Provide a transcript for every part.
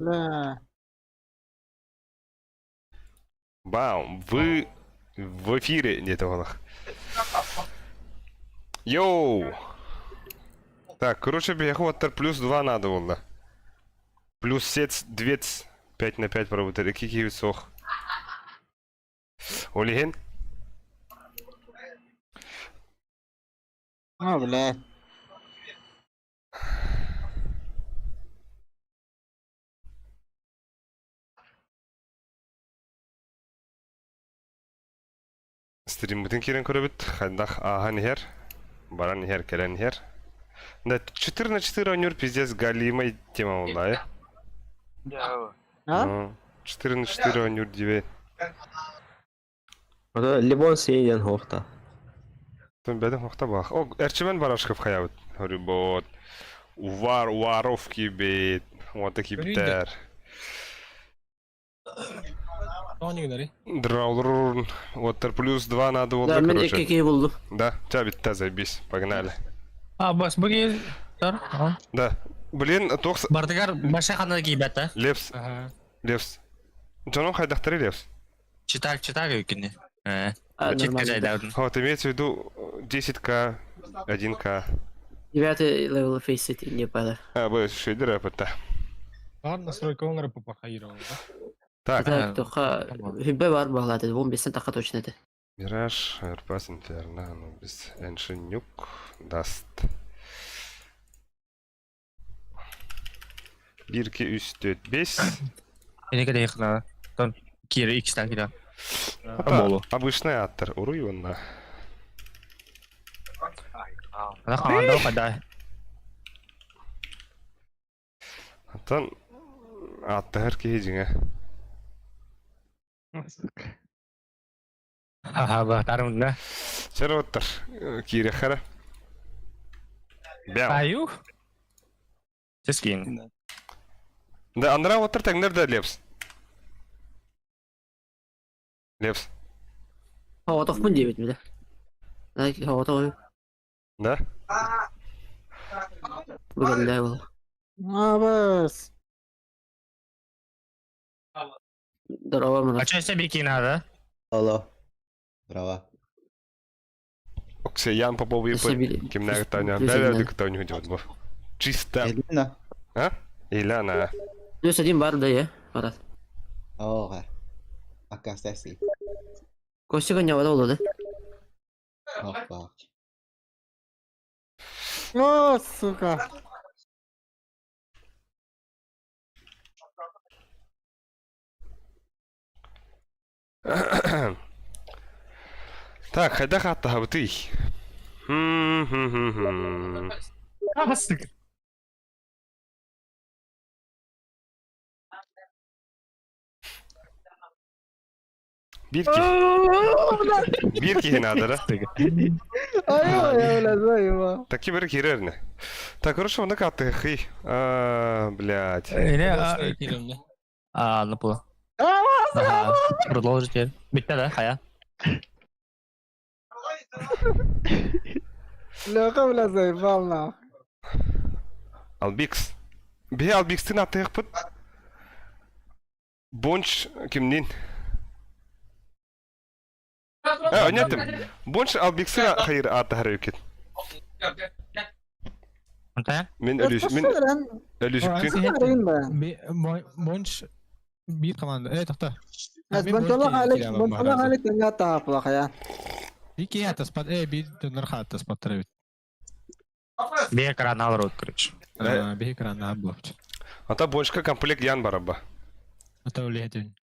Бля. Бам! Вы в эфире не олох. Йоу! Так, короче, биһиэхэ уоттар плюс 2 надо буолла. Плюс сет 2 5 на 5 пробутар. Икки киһи суох. Ол иһин А, блядь. Стриммытын киирэн көрөбүт, хайдах ааһан иһэр, баран иһэр, кэлэн иһэр. Да, 4 на 4 оонньуур пиздец галимай тема буолла, э? А? Ну, 4 на 4 оонньуур диэбэт. Ото Ливон сиэн хоохта. Бэдэн хохта баах. О, Эрчимэн Барашков хайабыт. Рыбот. Увар, Уваров кибит. Вот кибитер. Драулрун. Вот плюс 2 надо было, Да, мен короче. икки киһи булдум. Да, тебя битта заебись. Погнали. А, бас бу Тар. Да. Блин, тох... Бардыгар баша хана кийбэт а? Левс. Левс. Дьонум хайдахтары Левс? Читак, читак өйкүнү. Э. А, Читка нормально. жайдаудun. Вот, имеется в виду 10к, 1к. Девятый левел фейсит не пада. А, б, шейдер это. Бар настройка оҥоро попахайировал, да? Так, Так, тоха хиббе бар бағлады. 15 тақа точно это. Мираж, Airbus, Инферно, Анубис, Эншинюк, Даст. 1, 2, 3, 4, 5. Эне кede yakına. Тон кире икстен кире. Это обычный аттар. Уруй он на. Ана хаанда када. Аттан аттар киһи дьиҥэ. Ха ба тарымна. Чароттар киирэххэрэ. Бяу. Аю. Сескин. Да, Андра оттар тэҥнэр да Лепс. Лепс. Хоҕотохпун диэбит билэ. Хоҕотох Да? бүгүнлээ бол. А, бас. Здорово, мына. А чё себе кинада? Алло. Здорово. Оксе, Ян Попов и Өссө кимнәге Таня. плюс Да, один. да, кто не идет. Чисто. Елена. А? Иляна. Плюс один бар да я. Барат. Ога. Ака сеси. Костя не вода да? Опа. О, сука. Так, хайдах аттаһабытый? Хм-хм-хм-хм. Астык. Биир киһи. Биир киһи наада да? Ай, бля, заеба. Таки бары киирэрнэ. Так, хорошо, онно аттыхый. А, блядь. Эне а, ну пла. Ага. Продолжите. Битте да, хая. Леха, бля, заебал, нахуй. Албикс. Биһи Албикстын аттыхпыт. Бонч кимнин? Э, онеттим. Бонч Албиксын хайыр аттахар үкет. Онта? Мен өлүс мен өлүсүктүн. Бонч биир команда. Э, тохто. Бонтолох алек, бонтолох алек тенга тааплах я. Ики атаспат, э, биир донор хаттаспаттар эбит. Бе экран алрот, короче. Бе экран аблопч. Ата бончка комплект ян бараба. Это улетень.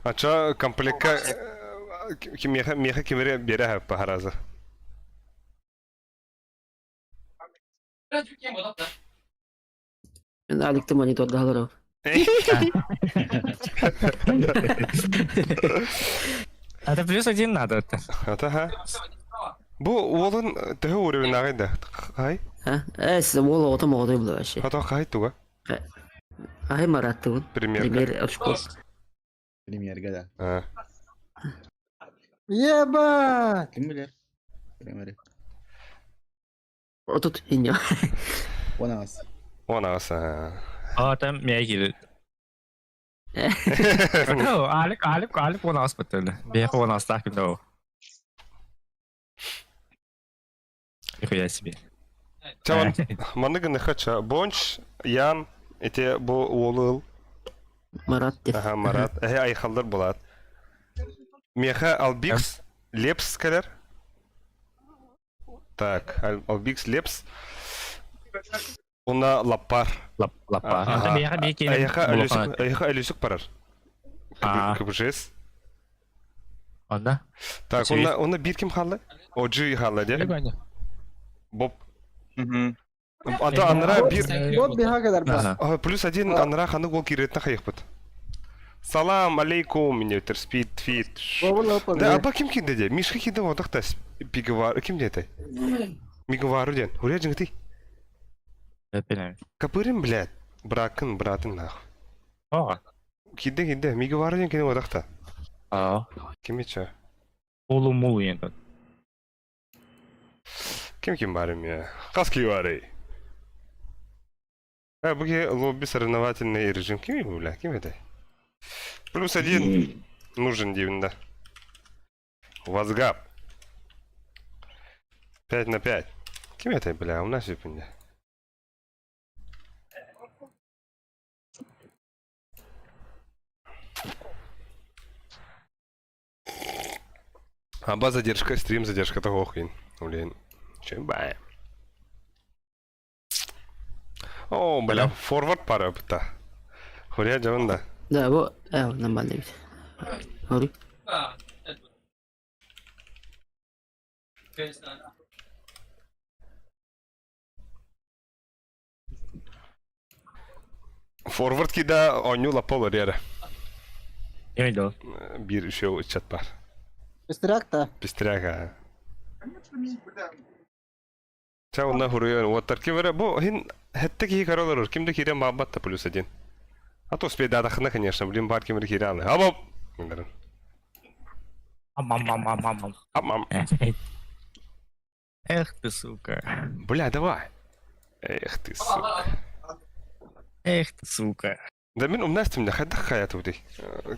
Ача комплектка кимеха меха кимере бере пахараза. Мен Аликты монитор далыров. Это плюс один надо. Ата ха. Бу уолун төһө уровень да. Хай. А? Э, сіз ол отом оғдай бұл вообще. Ата хай туга. Ай маратты он. Пример. Пример очко. Премьерга да. А. Ебать! Ким билэр? Премьер. Отут иньо. Уонаас. 18. А, там меня киирэр. Алик, Алик, Алик 18 баттылы. Бэйэхэ 18-таах ким да Нихуя себе. Чаван, маннык гыныхха Бонч, Ян, ити бу уолу ыл. Марат деп. Аха, Марат. Эһэ айхаллар булаат. Миэхэ Албикс, Лепс кэлэр. Так, Албикс, Лепс. Уна Лаппар. Лаппар. Миэхэ бии киинэ. Эйэхэ Өлүсүк барар. КБЖС. Онна? Так, онна, онна биир ким хаалла? Оджи хаалла дии. Боб. Ата анара биир... Боб биһа кэлэр ба. Плюс один анара ханнык ол киирэтин хайыхпыт. Салам алейкум, меня спид фит. Да, аба ким кимде де? Мишка кимде одақта пиговар ким деді? Миговару ден. Уря жиңти. Капырым, блядь. Бракын, братын нахуй. Ого. Кидде кидде, Миговару ден кини одақта. Аа. Ким иче? Улу мулу енді. Ким ким барым я? Хаски барый. А, буги лобби соревновательный режим. Ким его, бля? Ким это? Плюс один нужен дивен, да. Вазгап. 5 на 5. Ким это, бля? У нас не. Аба задержка, стрим задержка, того хрен. Блин. Чем бай. О, бля, форвард пара бта. Хуря дьон да. Да, бу э, нормально ведь. Говори. Форвард кида оню лапол рера. Я видел. Биир еще чат бар. Пестряк та. Пестряга. Ча онна хуруйон уоттар ким эрэ бу хин хэтте киһи көрө олорор ким да киирэн баабат да плюс один. А то успейдаатахына конечно блин баар ким эрэ киирэ аалай. Абап! Ам-ам-ам-ам-ам. Ам-ам. Эх ты, сука. Бля, давай. Эх ты, сука. Эх ты, сука. Да мин умнастым да хайдах хаятыбытый.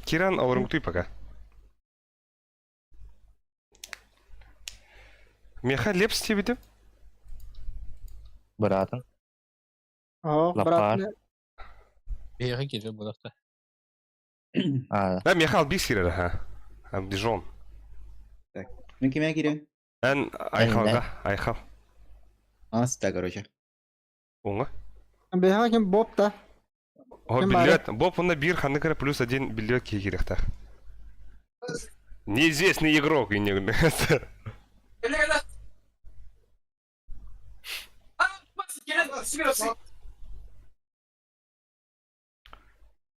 Киран олоруҥтуй пока. Меха лепс диэбитим. Быраатын. Оо, Лаппар. брат. Биэхэ киирэр буолуохта. А, Да, миэхэ албис киирэр аха. Бижон. Мин кимэ киирэн? Эн Айхалга, Айхал. Аста, короче. Уҥа. Биһа ким Боб та. О, Ким билет. Боб онно биир ханнык эрэ плюс один билет киһи киириэхтээх. Неизвестный игрок иннигин.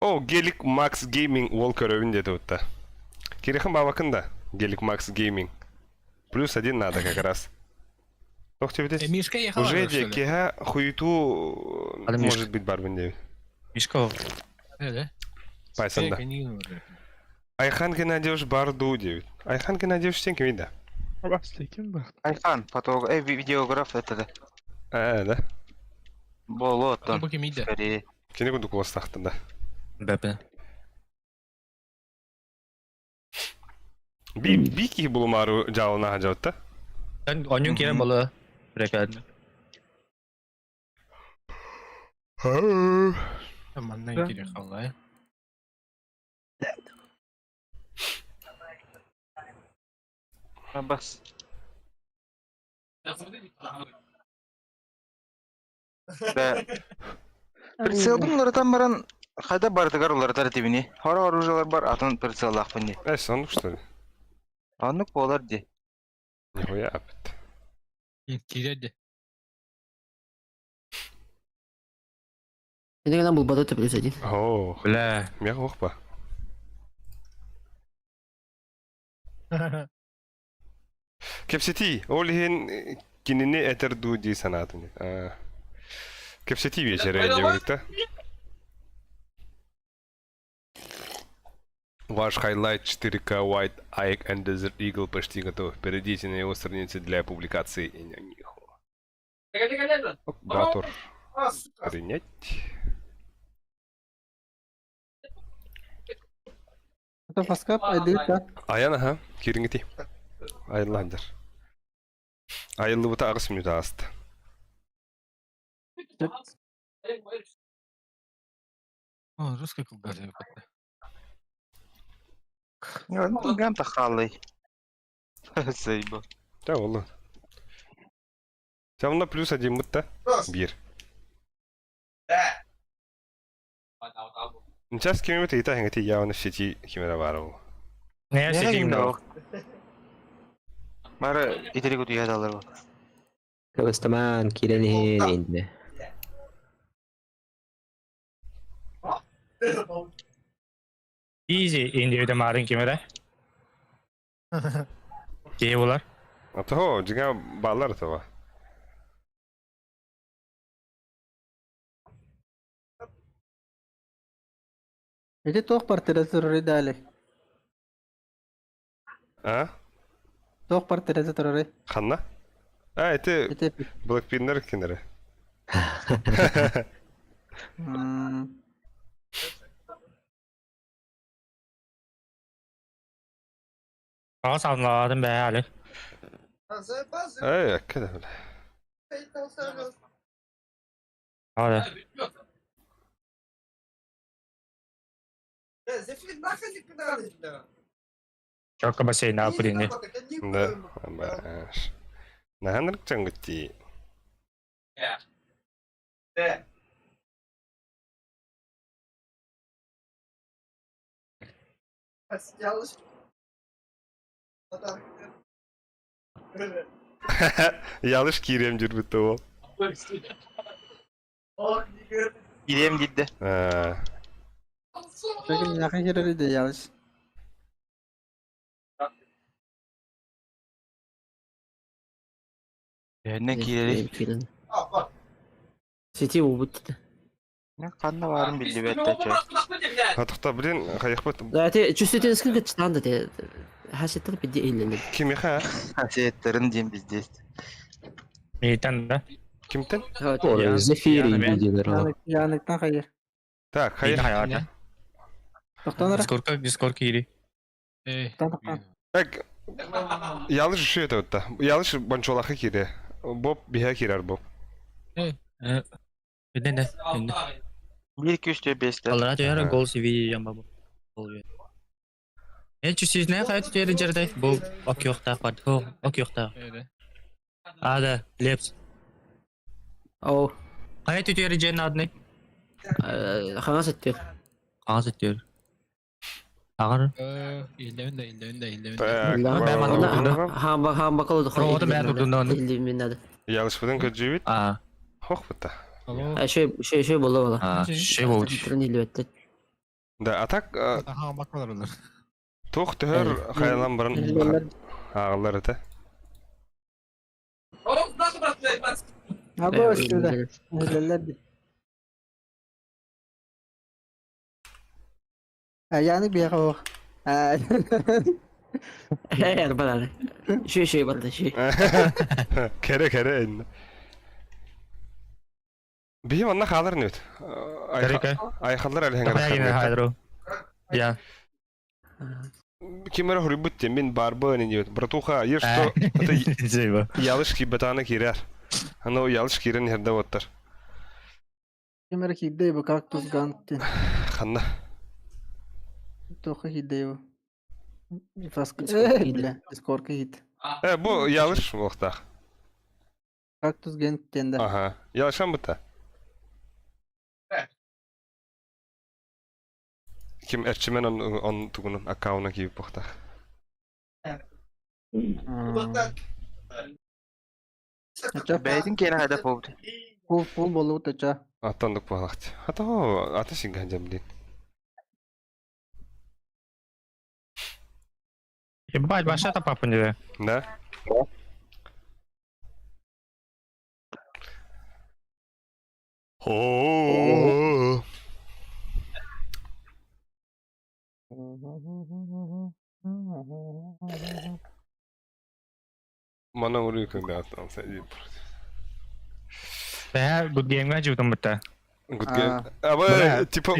О, Гелик Макс Гейминг уол көрөбүн диэтэ утта. Кирихан бабакын да, Гелик Макс Гейминг. Плюс один надо как раз. Туох Э, диэбитий? Мишка ехала, Уже что де ли? киһэ хуйту Ада Мишка. может быть барбын диэбит. Мишка. Э, да? Пайсанда. Айхан Геннадьевич Барду диэбит. Айхан Геннадьевич сен кимий да? Айхан, фотограф, э, видеограф это да. Ээ, да. Болотон, Бу кимий да? скорее. Кини курдук куластаахтын да. Бэпэ. Би би киһи булумаару дьаалына дьабытта. Онньун киирэн буолла. Прикольно. Манна киирэ хаалла, э. Бас. Да. Прицелбын уларытан баран хайда барытыгар уларытар этибини. Хора оружиелар бар, атын прицеллаахпын дии. Э, соннук что ли? Оннук буолар дии. Нихуя аппыт. Киирэр дии. Это был Бадота плюс один. Оо, Бля. миэхэ уох ба. Кэпсэтии, ол иһин кинини этэр дуу дии санаатым. Аа. Кэпсэтии биэчэрэ диэбит да. Ваш хайлайт 4К White Ike and Desert Eagle почти готов. Перейдите на его страницы для публикации. И нихуя. Гатор. Принять. Это фаскап айдыыта. Айан аха, кириҥити. Айыллаандар. Айыллыбыта аҕыс мүнүүтэ ааста. О, русский кылгас эбит. Гам тахалый. Сайба. Да, ол. Сәмна плюс один бытта. Бир. Сейчас кимебит ыйта хеңити явно в сети кимере бар ол. Не сетиң да. Бары итери кутуя далар бар. Кыбыстаман киирэн иһин инде. Easy инде марын кимере. Кие булар. Ато, жига баллар това. Ити туох портрет турары дали. А? Туох портрет турары. Ханна? А, это Ити Блэкпиннер кинере. м, Ага салладым бә әле. Эй, аккада бля. Ага. Чокка бассейн априни. Да, баш. Наханрык чангытти. Ялыш киирем жүрбүт ол. Илем дидде. А, Пегин якын кирери де ялыш. Ne киери. Сети убут. Не канна барын билди бетте. Хатыкта блин, кайыкпыт. Да, это чувствительный сколько читан да, хасеттер пиди иллене. Кимиха? Хасеттерин дем биздес. Мейтен да. Кимтен? Ой, Зефир инде диэнер ол. Яныктан хайыр. Так, хайыр. Хайыр. Тоқтан ара. Дискордка, Дискорд кири. Эй. Тоқтан. Так, ялыш үші это отта. Ялыш банчолахы кире. Боб биһэ кирер боб. Не, не. 1 2 3 4 5 Алара төйөр гол CV ямба бу. Гол. Э чувствительный хайт төйөр жерде бу ок юкта бар. Хо, ок юкта. Ада, лепс. О, Хайт төйөр жерин адны. ханас этти. Аз төйөр. Агар. Илдебин да, илдебин да, илдебин да. Так, Бә, Хамба хамба кылды. Роботы бәрі дурдун да. Илли мен надо. Ялыш бұдан көджүбүт. А, Хох бұта. Алло. Шөй шөй шөй болду бала. а, шей болду. Трен илли бетти. Да, а так, Аха, бакалар олар. тух төһөр хайлан барын ағылар это. Абы өстүдэ. Илелер. Яны бияга. Э, бала. Шөй шөй барды шөй. Кере кере энне. Бихим анна халар нүт. Кереке. Айхаллар әлі Тапая хайдро. Я. Кимера хурибут мен барбы не диет. Братуха, ешь что это Зейба. ялыш кибетаны кирер. Ано ялыш кирен херде оттар. Кимер хидде бу кактус ганты. Ханна. Тоха хидде бу. Фаска. Дискорд хидде. Бля, Дискорд хит. Э, бу ялыш болықтақ. Кактус генттен да. Ага. Ялышан бұта. Ким әрчімен он, он тугунун аккаунтuna кийип бұқтақ. Ача Бәйтин кене хайда болду. пул пул болу тача. Аттандык бағалақты. Ата о, аты синган жамдин. Ебать, баша та папа не. Да? О. Мана урю когда там сидит. Бэһэ Good Game-га дьуутун бутта. Good Game. Аба, типа...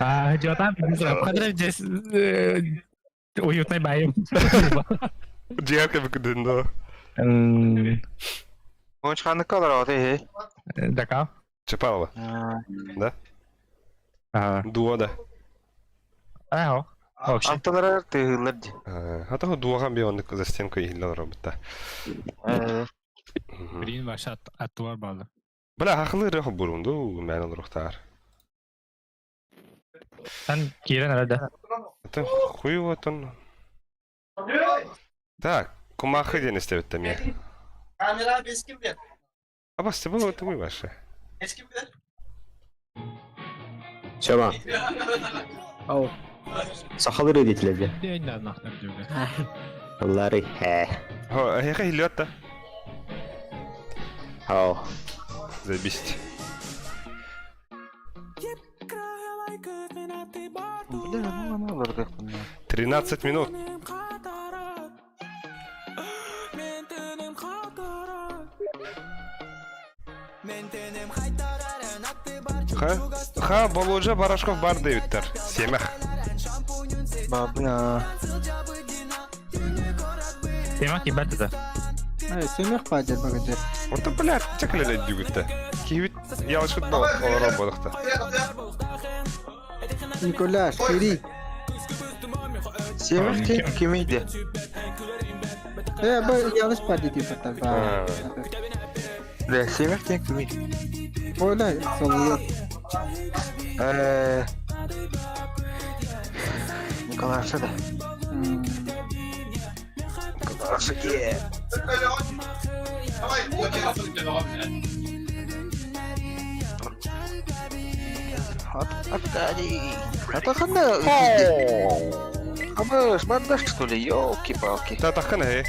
А, дьуотан, хадра здесь уютный байым. Дьиэкэ бүкүдүн да. Ончханыкка олорот эһи. Дака. Чапалова. Да? Дуо да. Аһо. Аттылар тыһыылар ди. Хата дуоҕа би оннук за стенку иһиллэ олоробутта. Блин, ваша аттуар баалы. Бля, хахылы рехо бурунду, мэн олорохтаар. Сан киирэн эрэ да. Это хуй вот он. Так, кумахы диэн истэбиттэ эмиэ. Абас, был это вы ваши. Сема. Ау. Сахалары диэтилэр дьэ. Лары хэ. Хо, эһиэхэ иһиллибэт да? Ау. Заебись. Бля, ну она олордохпун. 13 минут. Ха, ха, Боложа Барашков бар диэбиттэр. Сиэмэх. Бабына. Сиэмэх киирбэт это. Сиэмэх баадьар багадыр. Орто, блядь, чакалеле дүүгүттэ. Киһибит ялышыт олорор буолахта. Николяш, кири. Сиэмэх диэн кимий де? Э, бу ялыш баадьар диэбиттэр баа. Да, сиэмэх диэн кимий? Оля, солуйар. Э, Николаша да. Николаша ке. Атахана. Абыш, бардаш что ли? Ёлки-палки. Татахана, э.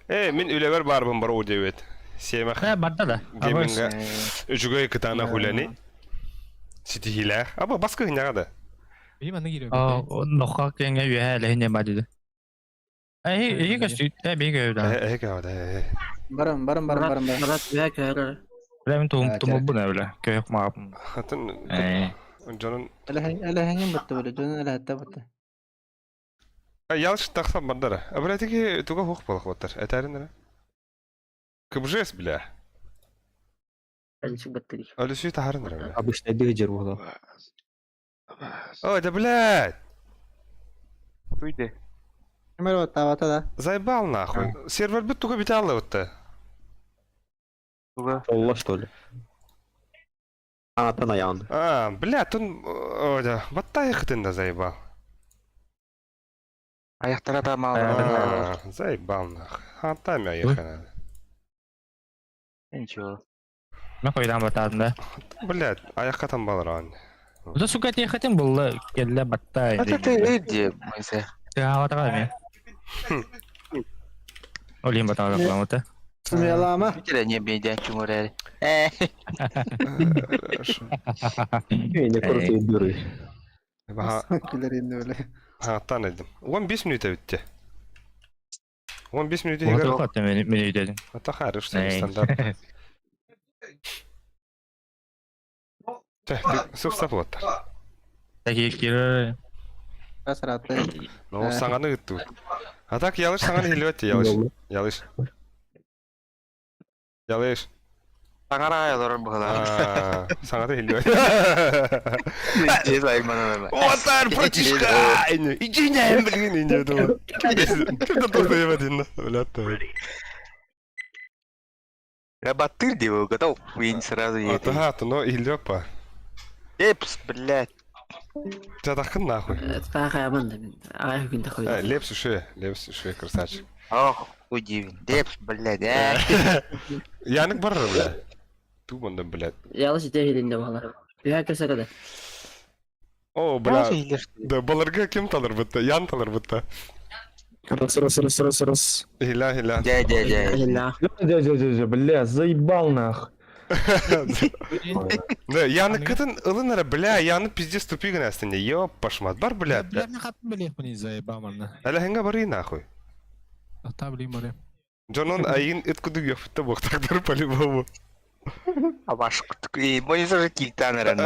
Э, мин үлэбэр баарбын баруу диэбит. Сиэмэх. Э, барда да. Гейминга үчүгэй кытаанах үлэни ситиһиилээх. Аба баскы гынньаҕа да. Нохха киэҥҥэ үөһэ элэһин диэн баар дии. Эһи көстүү, э биһи көһү да. Эһи көһү да. Барам, барам, барам, барам, барам. Барат үөһэ көһөр. Бля мин тум тумулбун э бля. Көһүк маапын. Хатын дьонун Элэһиҥин бытты били, дьонун элэһэтте бытты. Ялыш тахсан бардара. А бля тики туга хух болох баттар. Этәрин эрэ. КБЖС бля. Әлүсүк баттырый. Әлүсү таһарын эрэ бля. Обычно дыджер буолуо. Ой, да блядь. Туйды. Кимэр баттаабата да. Заебал нахуй. Сервер бит туга бите аллыбытта. Туга. Олла что ли? Анатан аян. А, бля, тун ой, да. Баттайхытын да заебал. Аяқтара да мал. Заебал нахуй. Хантами аяхана. Ничего. Мен койдан батадым да. Блядь, аяққа балар Да сука тебе хотим было келле баттай. Это ты иди, Мойсе. Ты аватага мен. Олин батага кламыты. Смелама. Видели, не бейдя, чумурели. Э. Хорошо. Не крутые дуры. Күлер инде били. Хаттан эдим. 15 минут өтті. 15 минут Вот егер. вот мен мен үйдедим. Это хорошо, стандарт. Суп болаттар. Такие киры. Асыраты. Ну, саңаны ыттыбыт. А так ялыш саңаны хилбет ялыш. Ялыш. Ялыш. Саңара айлар бұғыла. Саңаты хилбет. Жез айман Отар, братишка! Иди не, блин, иди думаю. Ким да ебать, блядь. Я батыр делаю, готов. Винь сразу едет. Ага, но илёпа. Лепс, блядь. Татахын нахуй. Таахаяман да мин. Аҕай күн тахой. Лепс үшө, лепс үшө, красавчик. Ох, удивин. Лепс, блядь, а. Янык бар, бля. Туманда, блядь. Ялыш ите хилинде балар. Үөһэ көсөрө да. О, бля. Да, баларга ким талыр бытта? Ян талыр бытта. Раз, раз, раз, раз, раз. Хила, хила. Дя, дя, дя. Хилла. Дя, дя, дя, дя, бля, заебал нах. Да, Яны кытын ылынара, бля, Яны пиздец тупи гына астында. Ёп, пашмат, бар, бля. Бля, мен хатын билек мені заебал манна. Әлі хинга бары нахуй. Ата билим барыам. Дьонун айын ыт кудук үөхпүттэ буохтаахтар по-любому. Абаш кутук. И боюсь уже килтан эрэн.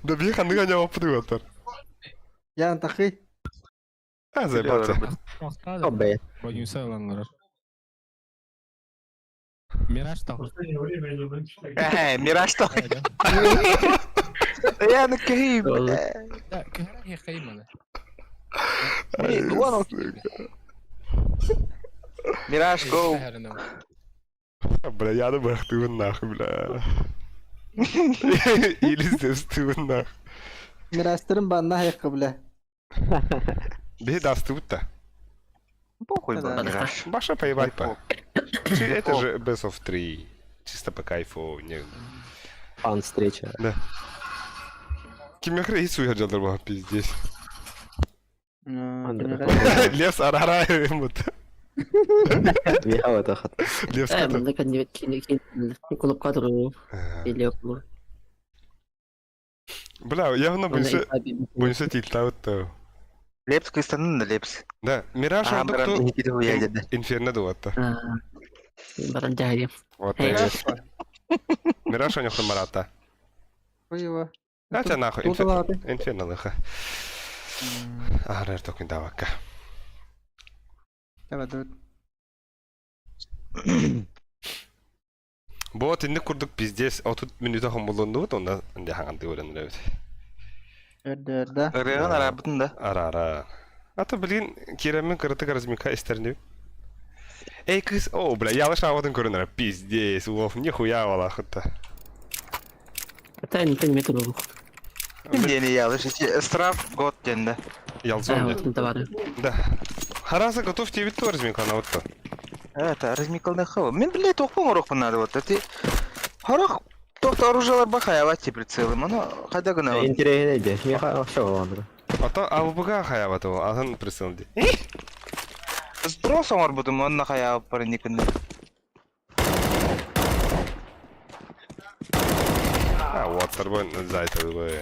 Да бии ханнык аньааппыт уоттар. Ян тахы. А заебаться. Обе. Боюнса ыланнарар. Мираж тал. Э, Мираж то. Я на кей. Да, кыһара хеймана. Мираж go. Бля, я да бырахтыбын нахуй, бля. Или стыбын нахуй. Мирастырын банна хайқы бля. Биһи дастыбыт да. Похуй Да. был Мираж. Баша поебать по. Это же Best of 3. Чисто по кайфу. Не... Фан встреча. Кимехре и суя джалдар була, пиздец. Андрей. Лес арара ему. Виха это хат. Лев Э, скоту. манна кэннибит кини кини кулупка туруу или оклу. Бля, явно Онно больше больше тильтаут то. Лепс кыстанын да Лепс. Да, Мираж А, брат, ордукту не киди Инферно дуатта. Баран дьаһайым. Вот. Эй. Мираж онёхтун марата. Хуева. Это нахуй. Тут ладно. Инферно лыха. Арар токин давакка. Давай, давай. Вот инне курдук пиздец. А тут минута хомболонду, онда инде ханганды өрен ребят. Өрдө, Ырыгын арабытын да. Ара ара. А то блин, киремен кырытык размика истерню. Эй, кыз, о, бля, я лыша авадын көрүнөр, пиздец, улов, нихуя валахытта. Это не не туруу. Дени ялыш. Штраф год денде. Ялзон, Э, вот товары. Да. Хараса готов тебе то размика на вот то. Это размикалны хава. Мен блядь, тохпон урок надо вот. Это Харах тохта оружиялар бахая ти прицелым. Аны кайда гына. Интересно иде. Миха все ладно. А то АВБГ хаябат ол, атын прицел ди. Сброс оңор бутум, онна хая бар никын. А, вот, торбой зайта бой.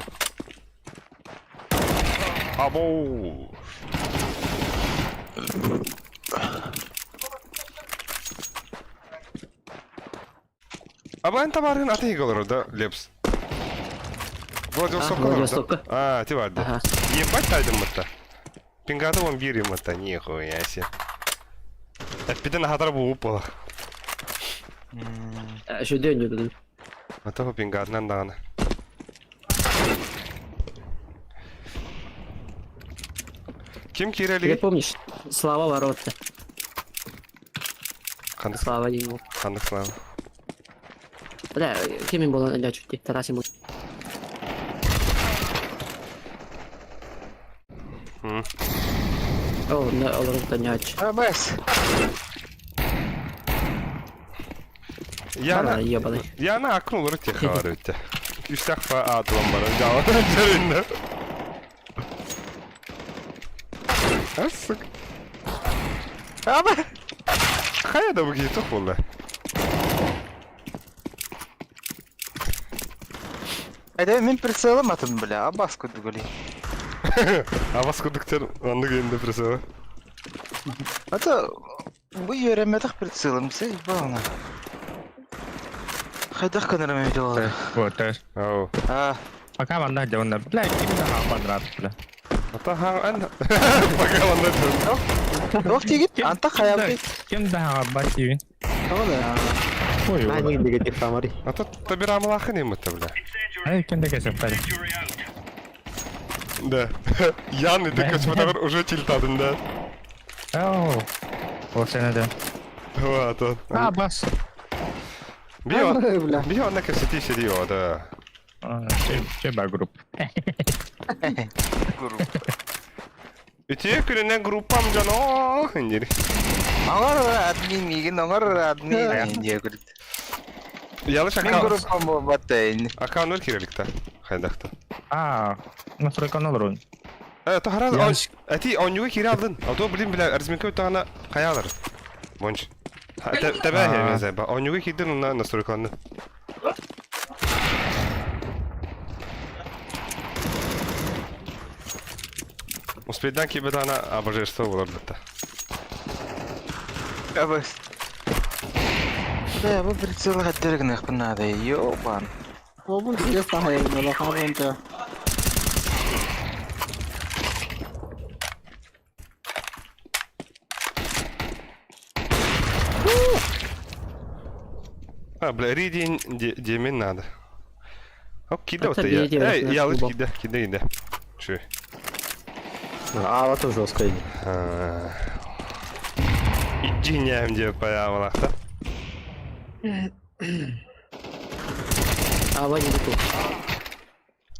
Абоу. Аба эн табарын аты иголор, да, Лепс? Владивосток А, олор, да? Владивостокка. А, ти бар, да. Ага. Ебать тайдым мытта. Пингаты он бир мытта, нихуя себе. Эппитен хатар бу упала. Шөдөн жүрдүм. А то пингатынан даганы. Ким Ты кирели? помнишь? Слава ворота. Кандык Слава ему. кандык слава. Бля, кимин болан эле чүтти. Тарасим. М. О, на олорун таняч. Абас. Яна ебаный. Яна акнулар техалар өтте. Үстәк фа атылам бар. Жава жеринде. Асык. Аба. Кая да буги тох болду. Айда мен прицелым атын бля, абас кудугали. Абас кудуктер анды кенде пресева. Ата бу йөремедик прицелым, сей бағына. Хайдах көнөрөм видеолар. Вот, Ау. А, Пока ванда дьонна. Бля, ким да квадрат, бля. Ата хан ан. Пока ванда дьон. Ох тигит, анта хаябы. Ким да бативин. да. Ой, А ой. не негатив тамари. Ата табирамлахын эми бля. Ай, ким да кесеп бari. Да. Ян это качматагыр уже тилтадын да. Ау. Ол сені де. Вот он. А, бас. Био. Бля. Био на кассете сидел, да. Чеба групп. Үтө күнүнэн группам жано. Индир. Аңар админ мигин, аңар админ диye күрдү. Ялыш Мен аккаунт. группам баттайын. Аккаунт киреликта. Хайдахта. А, настройка олорун. Э, то хараз Ялыш. Әти онюга кире алдын. А то блин бля разминка өтәгәнә каялар. Бонч. Тәбә хәмәзә. Онюга киден уна настройкаларны. Успейдан кибетана обожество булыр бит. Абыс. Да, бу прицел хаттер гыныахпын наада, ёбан. Обун тиэс таһайын, улахан бонта. А, бля, ридин демен надо. Оп, кида вот Это я. бириди Эй, верхняя я лучше клуба. кида, кида, кида. Чуй. А, вот он жестко. Иди ням деп паямалахта. А, Ваня готов.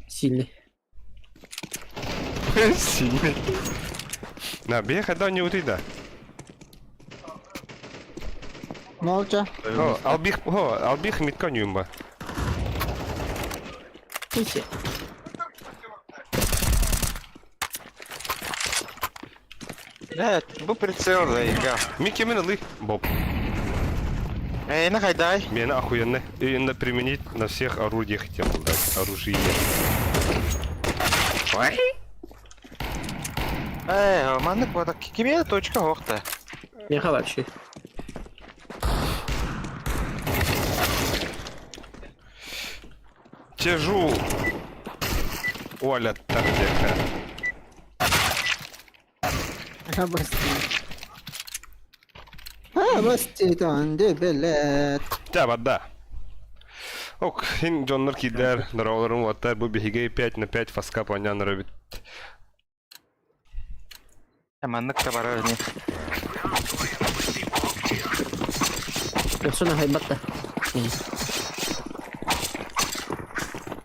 Сильный. Сильный. На, беха да не утыда. Молча. О, албих, о, албих митка нюмба. Видите? Да, бу прицел заебал. Микки мен лы, Боб. Эй, нахайдай. Меня охуенно. И надо применить на всех орудиях тему, да, оружие. Ой. Эй, маннык вот киме точка хохта. Меха вообще. Тяжу. Оля, так тихо. Абасти. Абасти танди билет. Да, вода. Ок, хин Джоннар кидер, здороваларым ваттар, бу биһиги 5 на 5 фаска понян робит. Маннык табарар не. Персона хайбатта.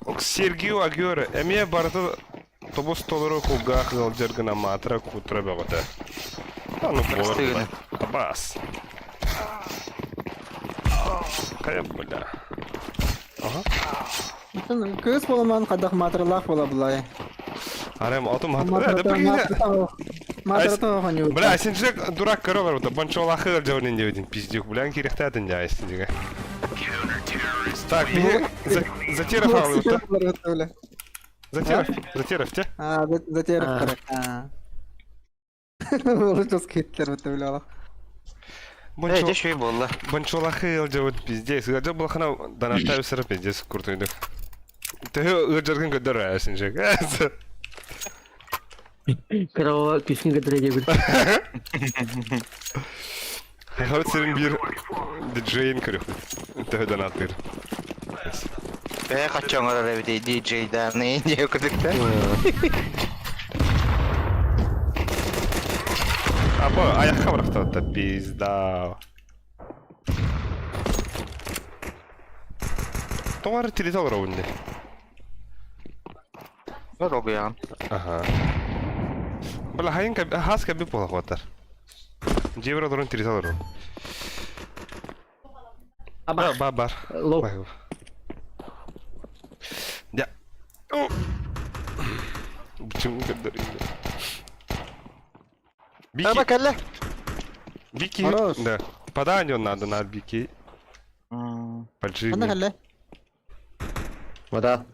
Ок, Сергио Агюре, эмие барыта тобус толору кулгаах ыалдьар гына маатыра кутура бөҕөтө. Аны Стыгына. Абас. Хайа бля. Ага. Кыз боламан кадах матралах бола булай. Арем, атым хат. Да прикинь. Матрата ханю. Бля, сен же дурак королар вот, банчолахы ыалдьабын диэбитин пиздюк. Бля, кириэхтээтин дьэ айстын дигэ. Так, биһи Затеров аалыбыт. Затеров, Затеров те? А, затеров А. коррект. А. Ол жёсткий хиттер бит бля. Эй, деш үй болла. Банчолахы ыалдьабын пиздец. Ыалдьа булахына данаттай өсөрө пиздец куртуйдук. Төһө ыалдьаргын көрдөр сен же. Кровава күсін кідіре дебіл. Хайхабыт сирин бир диджейин көрүк. Төһө данаттыр. Э, качан орар эбит диджей да, не не көдүктө. Або аякка барахтабатта пизда. Тоңар тилите олор обунде. Бар огуян. Ага. Бля, хайын хас каби болах батар. Жебір олорун тилите олор. Аба. Ба бар. Лоу. Я. Бучум көдөр. Бики. Аба кэллэ. Бики. Хорош. Да. Поданию надо на Бики. Поджими. Ана калле. Вода.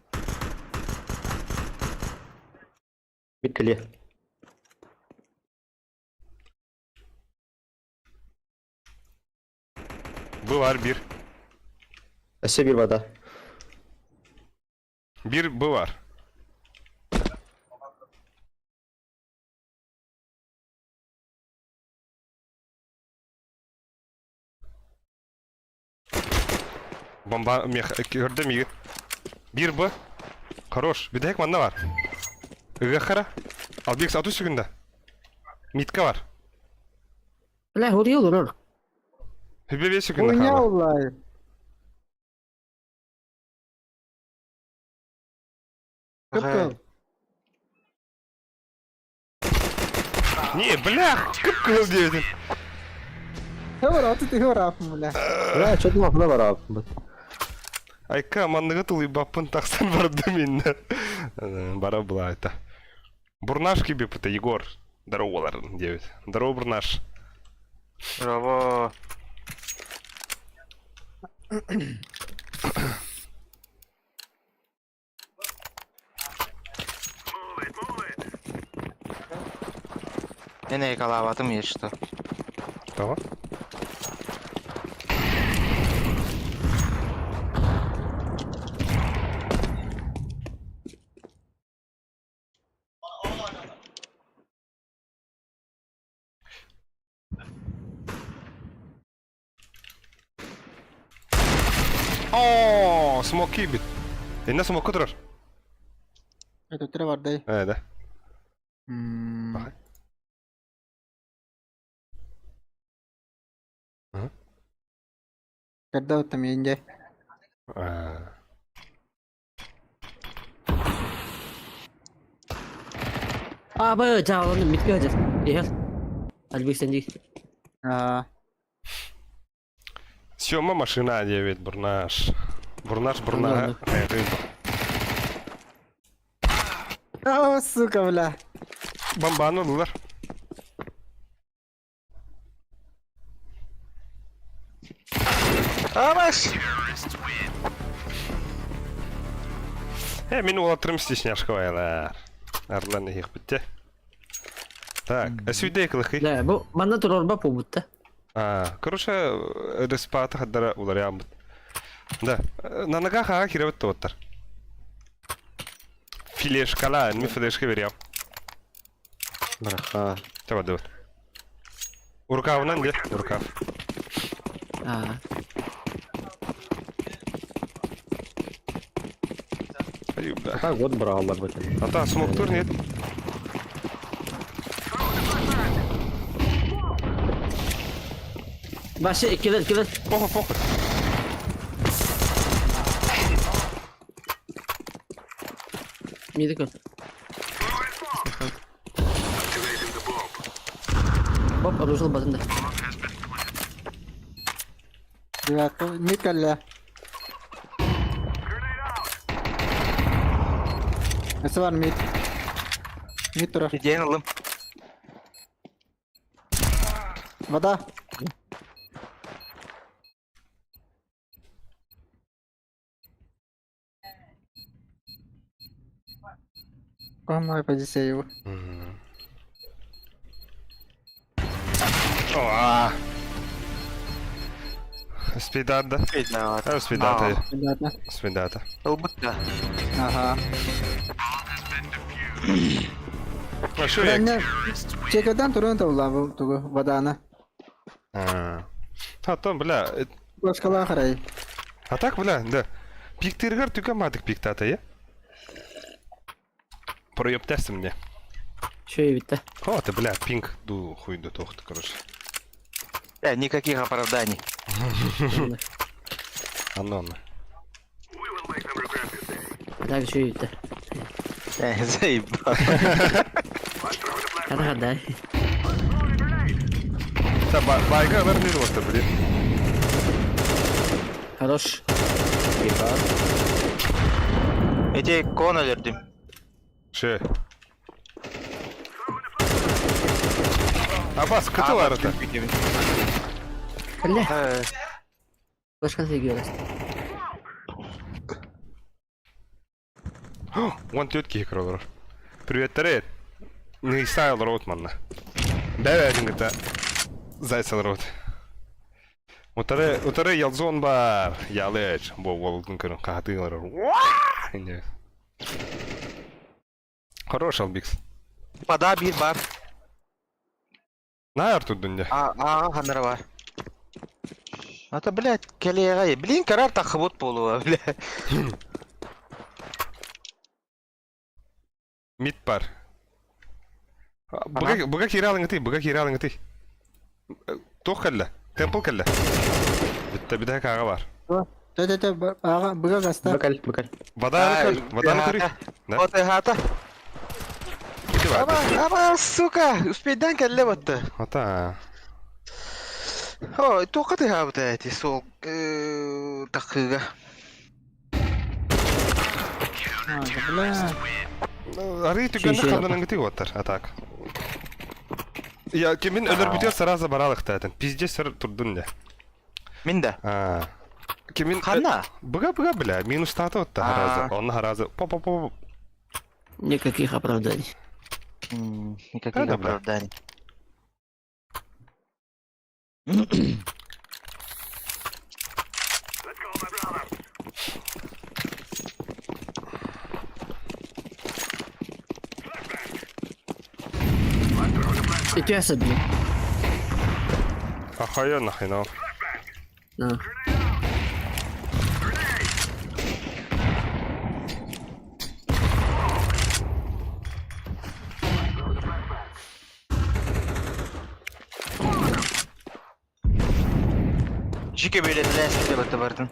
Миккеле. Был бир. Өссө бир вода. Бир бывар. Бомба мех көрдüm иги. Бир Б. Хорош. Бидек манна бар. Ыгахара. Албек ату сүгүндө. Митка бар. Бля, хурьел урар. Хүбе сүгүндө Хуйня хала. улай. Кып Не, бля, кып кыл дедим. Хөр аты ты хөр апым бля. Бля, что ты махна бар Айка манныгы тулый баппын таксан барды минне. Бара была это. Бурнаш кибе это Егор. Здорово, девять. Здорово, Бурнаш. Браво. Эне калаабатым ешті. Того? О, смоки бит. Инна смокка турар. Өтөттөрө барды. Э, да. М. Бахай. Ага. Когда вот там инде. А. Абы жааланы митке хажар. Ехел. Альбек сен дии. Аа. Сёма машина диэбит Бурнаш. Бурнаш Бурнаһа хайатый. О, сука, бля. Бомбаны ыллылар. Амаш! Э, мин уолаттарым стесняшкалайлар. Арлан иһиэхпит Так, эсүйдэй кылыкый. Да, бу манна турорба побутта. А, короче, респата хаддара уларыйаммыт. Да, на ногах ага кирэбит туоттар. Филешкала, ми филешка берем. Браха. Табадыбыт. Урукавынан де, урукав. А. Аю, бля. Так вот браллар бутин. Ата, смоктур нет. Башы иккилер иккилер. Похуй, похуй. Миди көр. Боп оружил батында. Девятка. Николя. Эсэ бар мид. Мид турар. Идеяны ылым. Вода. О, мой позиция его. О, Спидата. Спидата. Спидата. Ребята. Спидата. Ылбыт да. Ага. А что я? Не, чекадан турун табыла бу тугу воданы. А, там, бля, Башкала харай. а так, бля, да. Пиктыргар түгә мадык пиктата, я? Проептәсің мне. Шөй битте. О, ты, бля, пинг ду хуй ду тохты, короче. Э, никаких оправданий. Анон. Так шөй битте. Э, заебал. Кара да. Та байга вернир вот, блин. Хорош. Эти кон өлөрдүм. Ше. Абас, кыты бар это. Бля. Э, Башка сегиyoruz. Вон тетки киролор. Привет, Тарет. Не стайл рот манна. Бәбәдин гыта. Зайцел рот. Утары, утары ялзон бар. Ялыч. Бо волдун көрін қатылар. Хорош албикс. Вода бир бар. На арту дүнде. А, а, ханара бар. Это, блядь, келега. Блин, карар тахыбыт болуа, бля. Мид бар. Бұға бұға киралың ты, бұға киралың ты. Тоқ кәлі. Темпл кәлі. Бітті біді каға бар. Тэ тэ тэ ага быга гаста. Бакаль, бакаль. Вода көр, вода көрі. Да? Вот хата. Ити бар. Аба, аба, сука, успейдан келле батты. Ата. О, тоқаты хабыта эти сол тақыга. Бля. Ары түгенде Шеше. қамданың ты оттар, атак. Я кемин өлөр бүтер сразу баралык та Пиздец сыр турдун де. Мин да. А. Кемин Ханна? Быга быга бля, минус таты отта А. харазы. Он харазы. По по по. Никаких оправданий. Никаких Да, да, бля. оправданий. Итяса, блин. Ахайо нахайно. На. Жике бөлетіләсті бата бардын.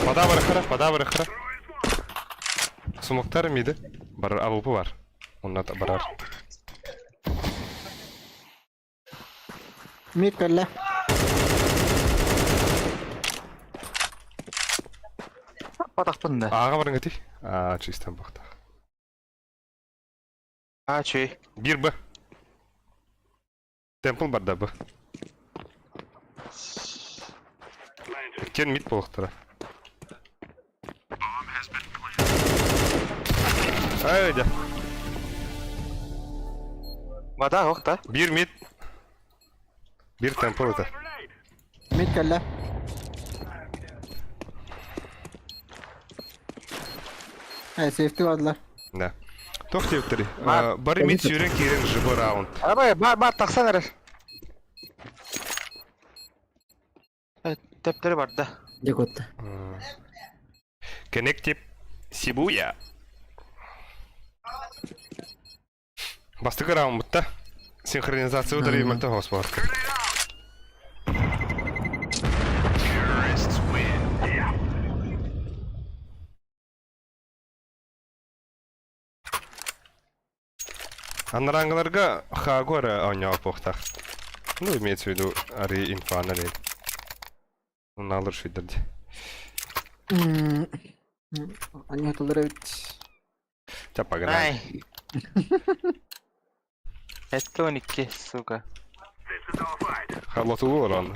Вода барыхара, вода барыхара. Сумоктар миди. Бар АВП бар. Онна барар. Мид кэллэ. Батақпын да. Ааҕа барыҥ ити. Аа, чистен бахтах. А, чүй. Бир Б. Темпл бар да Б. Кен мид болуқтара. Ай, дя. Вода оқ та. Бир мид. Бир темпл это. Мид кэллэ. Э, сейфти бардылар. Да. Тох диэбиттэрий. Бары мид сүүрэн киирэн живой раунд. Арабай, бар, бар, тахсан эрэр. Төптөрү барда. Дьэ куотта. Connective Сибуя. Бастакы раунд бутта. Синхронизация утары мөлтөх хоспорт. Анараңыларга Хагора оонньообуохтаах. Ну, имеется в виду ари инфаны диэн. Унаалар шүйдэр дии. Анньатылар эбит. Ча, погнали. Ай. Это 12, сука. Халатулу орон.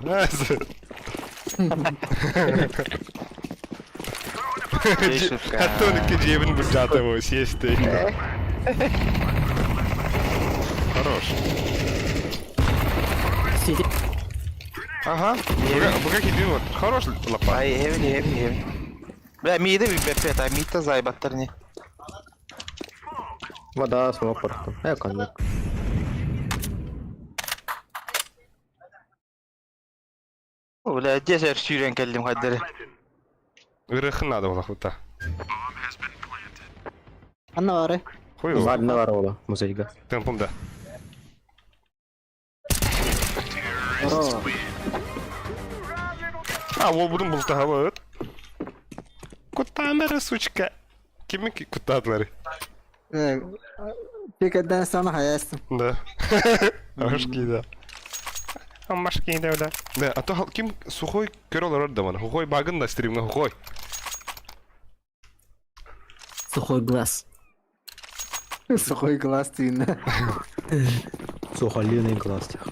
Шутка. Хаттоникке дьиэбин былдьаата бу съесть Хорош. Сити. Ага. Буга кидин вот. Хорош лапа. Ай, хевин, хевин, хевин. Бля, миды бепет, а мид-то заебаттар не. Вода, смок просто. Э, коньяк. Бля, десер сүүрэн кэллим хайдары. Ырыхын надо было хута. Анна бары. Хуй. Ладно, ворола, музейга. Темпом да. Здорово. А, ол будун бултаһабыт. Куттаамары, сучка. Кими куттаатылары? Э, Пикерден sana hayasın. Да. Ашки, да. Амашки, да, да. Да, а то ким сухой көрө олорор да мана. Сухой багын да стримҥэ сухой. Сухой глаз. Сухой глаз тыына. Сухолиный глаз тех.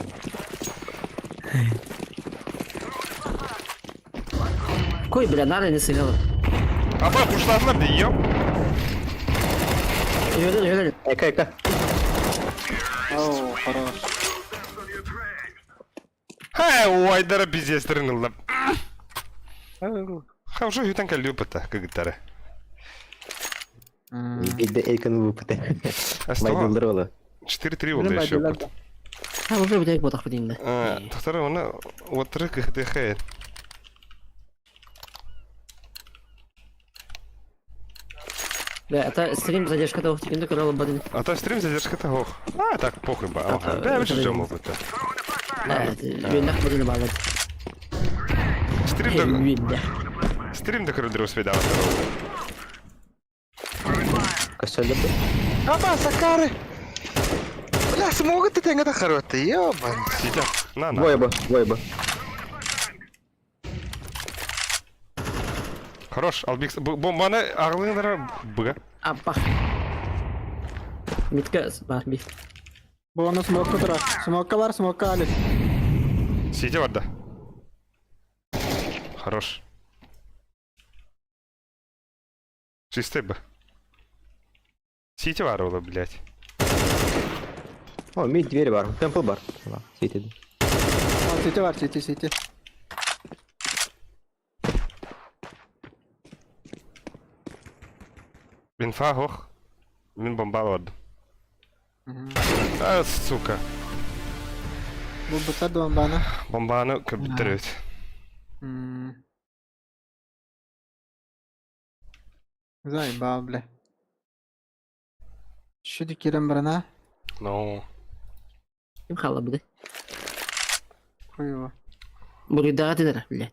Кой, бля, нары не сыграла. Аба, пуштаатылар дии, ёп. Үөлэн, үөлэн. Эка, эка. Оо, хорош. Хай, уайдара пиздестерин ылла. Хорошо, үтэн кэлли опыта, кыгыттары. Бидде эйкон выпыты. А что? Байдылдыр ола. 4-3 болды еще опыт. А, уже бүтэйик ботах бутейм да. Тохтары оны отыры кыхдыхэ. Бля, это стрим задержка того, тикенде көрө албадын. А то стрим задержка того. А, так похуй ба. Ага. Это- Да, это вообще не- ждем опыта. Үөннэх бутейм баалар. Стрим да Үөннэх. стрим да көрдүрүп свидава. Костелдер. Аба, Сакары! Бля, смогут ты тенге тахарваты, ёбан. Сидя. На, на. Двое бы, двое бы. Хорош, Албикс. Бомбаны ағылыңдара быга. Аппа. Митка бар би. Бу оны смокка тура. Смокка бар, смокка али. Сидя барда. Хорош. Чистый бы. Сити бар ола, блядь. О, мид дверь бар. Темпл бар. Сити. А, сити бар, сити, сити. Инфа хох. Мин бомба барды. А, сука. Бу бутар бомбаны. Бомбаны көбүттер өт. Заебал, бля. Чү кирен барана. No. Ким хаалла Хуево. Буруйдаҕа этилэр, блядь.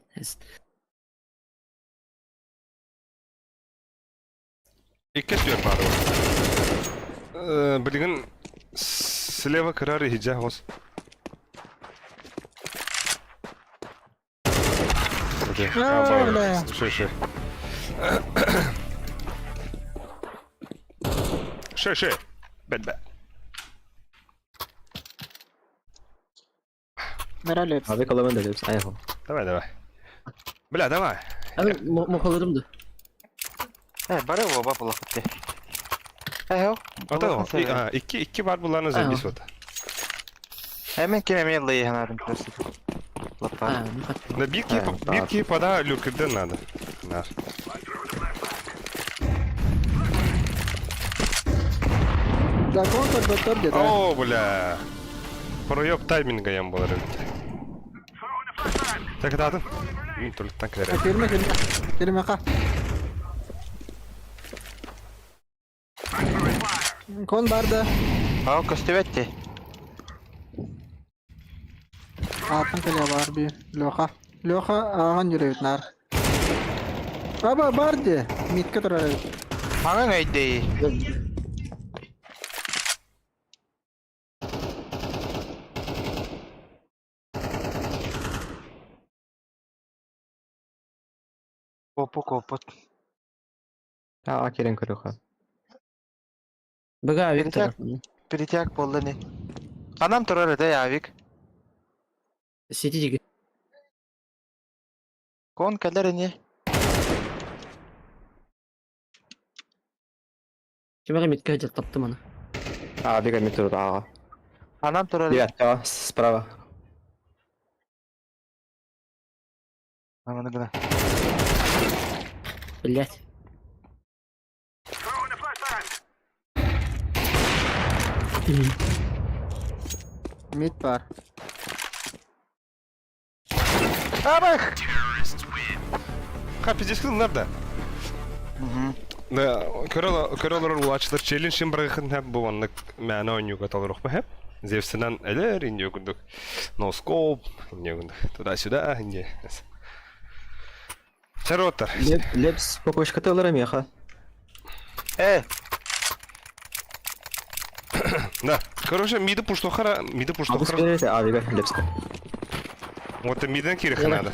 Икки түөр баар. Билигин слева кырар иһдьэ хос. Бля. Шö, шö. Шö, шö. Бэт бэт. Миралепс. Abi kalaman da diyorsun. Ayağım. Давай, давай. Бля, давай. Abi мохолорум да. Э, бары оба булахытты. Э, Ата икки икки бар буларны забис вот. Hemen кем эме лыйханарын просто. Лапа. Да бирки бирки пода люкерден надо. Нар. Да, контр доктор где-то. О, бля. Проеб тайминга ям был рынке. Так, да, да. Только так Кирме, кирме. Кирме ка. Кон барды. А, көстөбөтти. Атын кэлэ бар би. Леха. Леха ааган жүрөбүт нар. Аба бар де. Митке турар. Маңың өйдөй. Опу копут. А, керен көрүхэ. Бага Виктор. Перетяг болду не. Анам турар эте авик. Сити диги. Кон кэлэр не. Кимеге митке жаттаптым аны. А, бега метро ага. Анам турар. Ребят, справа. Аманы гына. Блять. Мит бар. Абах! Ха, пиздец, кылынар да. Да, көрөлөр улачылар челлендж баргын хәп бу аннык мәне ойнуга талырык бу хәп. Зевсенен элер инде күндүк. Носкоп, инде күндүк. Туда-сюда, инде. Чароттар. Лепс покошка меха. Э, Да. Короче, миды пуштохара, миды пуштохара. А, бега, лепс. Вот миден кирих надо.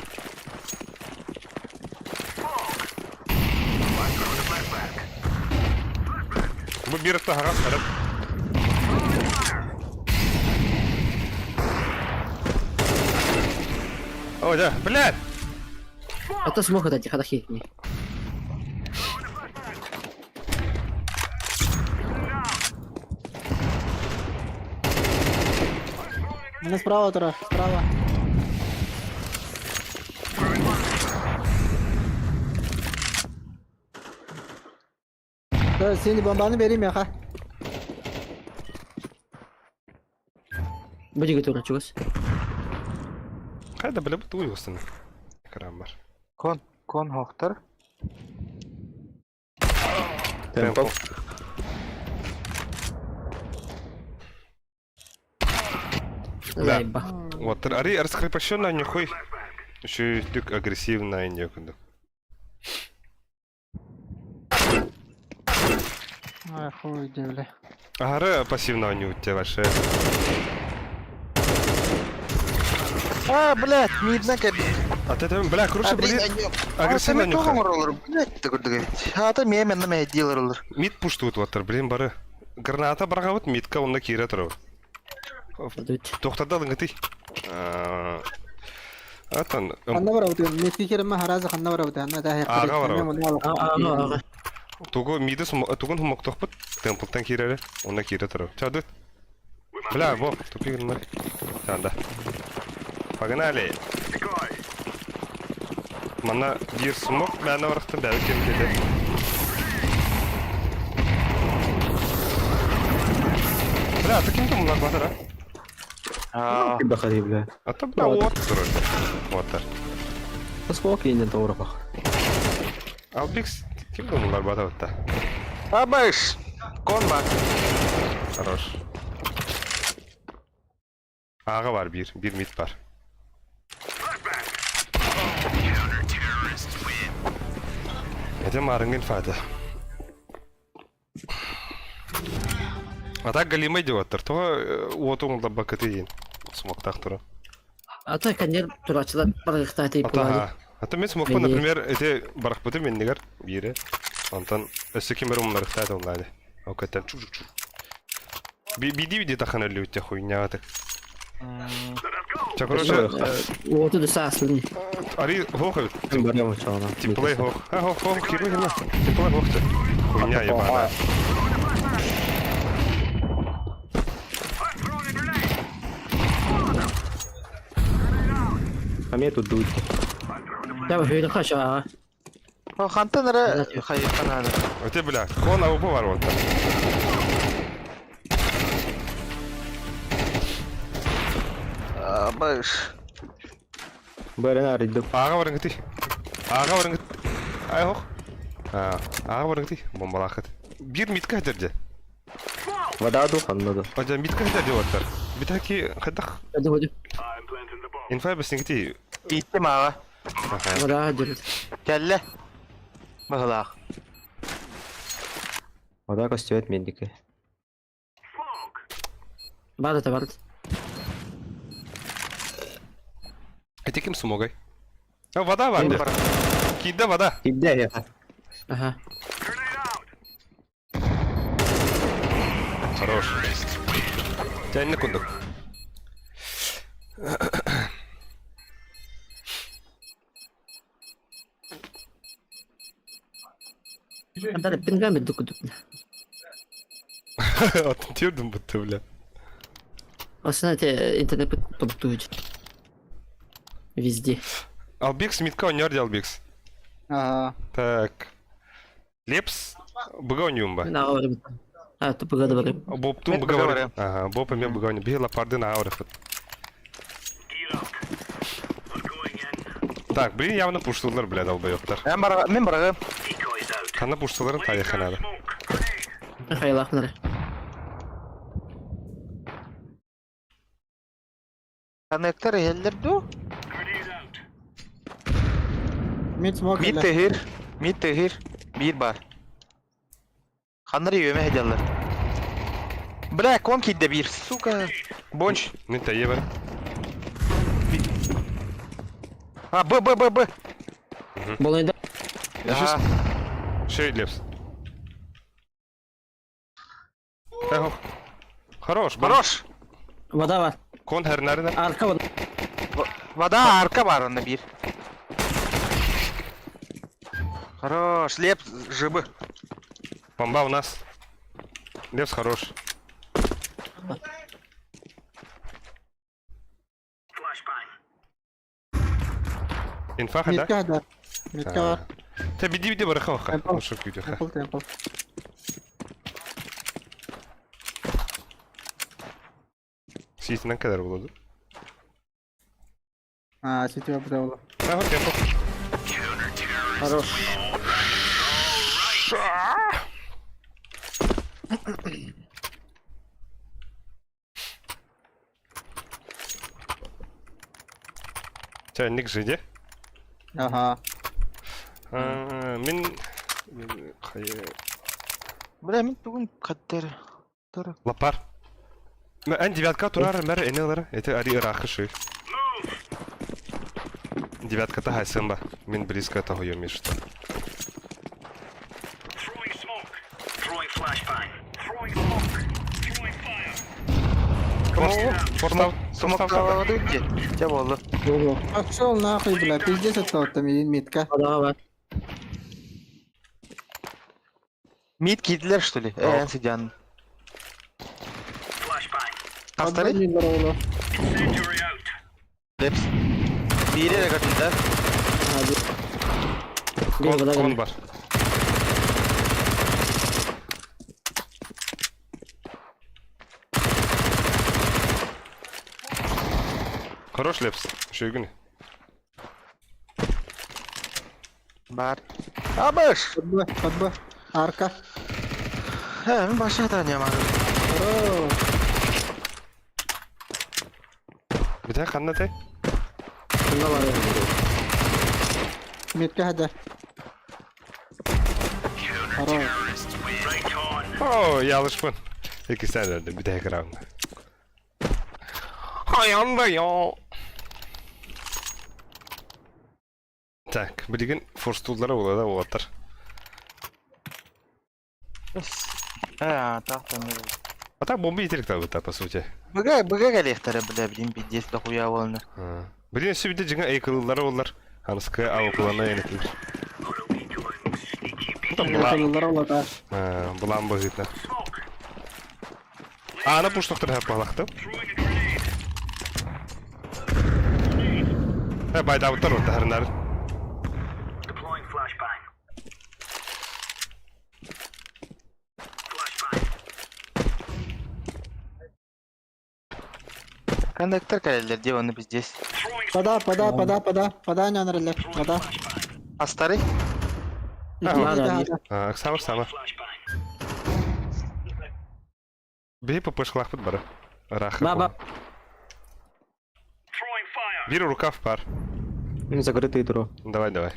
Бу бир тахара харап. О, да, блядь! Это смог это тихо хитни. Мына справа турар, справа. Да, сени бомбаны берейм яха. Бу диги тура чугас. Кайда бля бу туй остын. Экран бар. кон, кон хохтар. Темпл. Да. Заеба. Вот, ари раскрепощенная нюхуй. Еще и агрессивная некуда. Ай, хуй, где, бля. Ага, пассивного не у тебя ваше. А, блядь, мидна каб. А ты там, бля, короче, блин, агрессивно нюхай. Блядь, ты говоришь. А то мемен на меня дилер. Мид пуштуют вот, блин, бары. Граната баргавыт, мидка он на кире туру. Тохтарда ты. Атан. Ханна барабыт, метки кереме харазы ханна барабыт, ханна да Ага барабыт. Ага. Тугу миды тугун хумоктохпут, темплтан кирере, онна кире туру. Чадыт. Бля, во, тупик на. Да. Погнали. Мана бир смок, мәне барахтан бәл кем кете. Бля, ты кем там батыр, а? А, Бахари, бля. А то бля, вот туру. Вот. Смок инде тоғры бақ. Албикс Ким да умулларбата бытта. Абыш! Кон бар. Хорош. Ааҕа бар биир, биир мид бар. Это маарыҥҥын фата. А так галимай диэбэттэр. Тоҕо уоту умулларбаккытый диэн смоктаах туран. А то кондер турачылар барыахтаах Ата, ата мен смокпун, например, эти барахпытым иннигэр биири. Онтон өссө ким эрэ умнарыахтаах этэ Ол кэттэн чук-чук-чук. Биди-биди тахан өллүбүттэ хуйняҕа Ча, короче, Уоту да сааслын. Ари хоох эбит. Барам чоҕуна. Тимплей хоох. А, хоох, хоох, кирме, кирме. Тимплей хоох. Хуйня ебаная. А мне тут дуть. Я бы хочу, а. Хантан эрэ хайыхха наада. Өте бля, кон АВП бар вот. Абыш. Бәрін арыйдым. Аға барың ти. Аға барың. Ай хох. А, аға барың ти. Бомбалахыт. Бир митка дерде. Вода ду ханнады. Ажа митка дерде оттар. Битаки хайдах Hadi hadi. инфа бесиңти. Иттим аҕа. Вода дерет. Кэллэ. Баһылаах. Вода костюет медики. Бар это бар. Эти ким сумогай? А, вода бар. Киде вода. Кидде я. Ага. Хорош. Тянь кундук. Анда пингами дук-дук. Атын тердім бітті, бля. Основная те интернет подтует. Везде. Албекс митка ойнар Албекс. Ага. Так. Лепс быга ойнуум ба. На говорим. А, то погода говорим. Боптун Мен быга быга бар. барам. Ага, боп мен быга ойнуум. Бихи лапарды на аурахыт. Так, блин, явно пуштулар, бля, долбоёбтар. Мен бара мен барагым. Хана пуштуларын тарихы надо. Михаил Ахмар. Коннектор эллер ду. Мид смок Мид тэһир. Мид тэһир. Биир бар. Ханнар үйөмө хедяллар. Бля, кон кидде биир, сука. Бонч. Мен тайе бар. А, Б, Б, Б, Б. Болойда. Ага. Шей Лепс. Эхо. Хорош, бом. Хорош. Вода бар. Кон хернарина. Арка вода. Вода арка бар онда биир. Хорош, леп, жыбы. Бомба у нас. Лепс хорош. Инфа хада? Мидка да. Мидка бар. Та биди биди бараха ваха. Темпл. Ушук видео. Темпл, темпл. Сийтинен кадар болады. А, сетевой бдавла. Ага, темпл. Хорош. Чайник жиде. Ага. Мен хайы Бля, мен бүгін қаттар. Тұр. лапар. Эн девятка турар мэр энелер. Это ари рахыши. Девятка та хайсымба. Мен близко того ёмишта. Форстав, Смок алады где? Те болды. Пошел нахуй, бля, пиздец это вот там мидка. Вода бар. Мид киділер, что ли? Э, сидян. Хастары? Лепс. Бире де катында. Бир вода Кон бар. бар. Хорош Лепс. Шөйгүн. Бар. Абыш! Подбы, подбы. Арка. Э, мин баша таня Хорош. Бүтэ ханна те? Ханна бар. Метке хада. Хорош. О, ялышпын. Икки сән өрдүм, бүтэ экран. Хаянда я. Так, билигин форстуллара була да уолаттар. Э, так там. А так бомба итерик та по сути. Быга, быга галехтары, бля, блин, пиздец, дохуя волны. Билин сүбүдэ дьиҥэ эйкылыллара боллар. Аныскы аукулана энетилер. Там була. Кылыллар олата. Булан быһыытна. Аана пуштохтор хаппалахтым. Э, байдабыттар оттахарынар. Коннектор калелер, где он пиздец. Пода, пода, пода, пода. Пода не онрылар. Пода. А старый? Ладно, Оксана, Оксана. Бей ППшкалаахпыт бары. Ыраах. Баба. Биир рукав пар. Ну, закрытый дро. Давай, давай.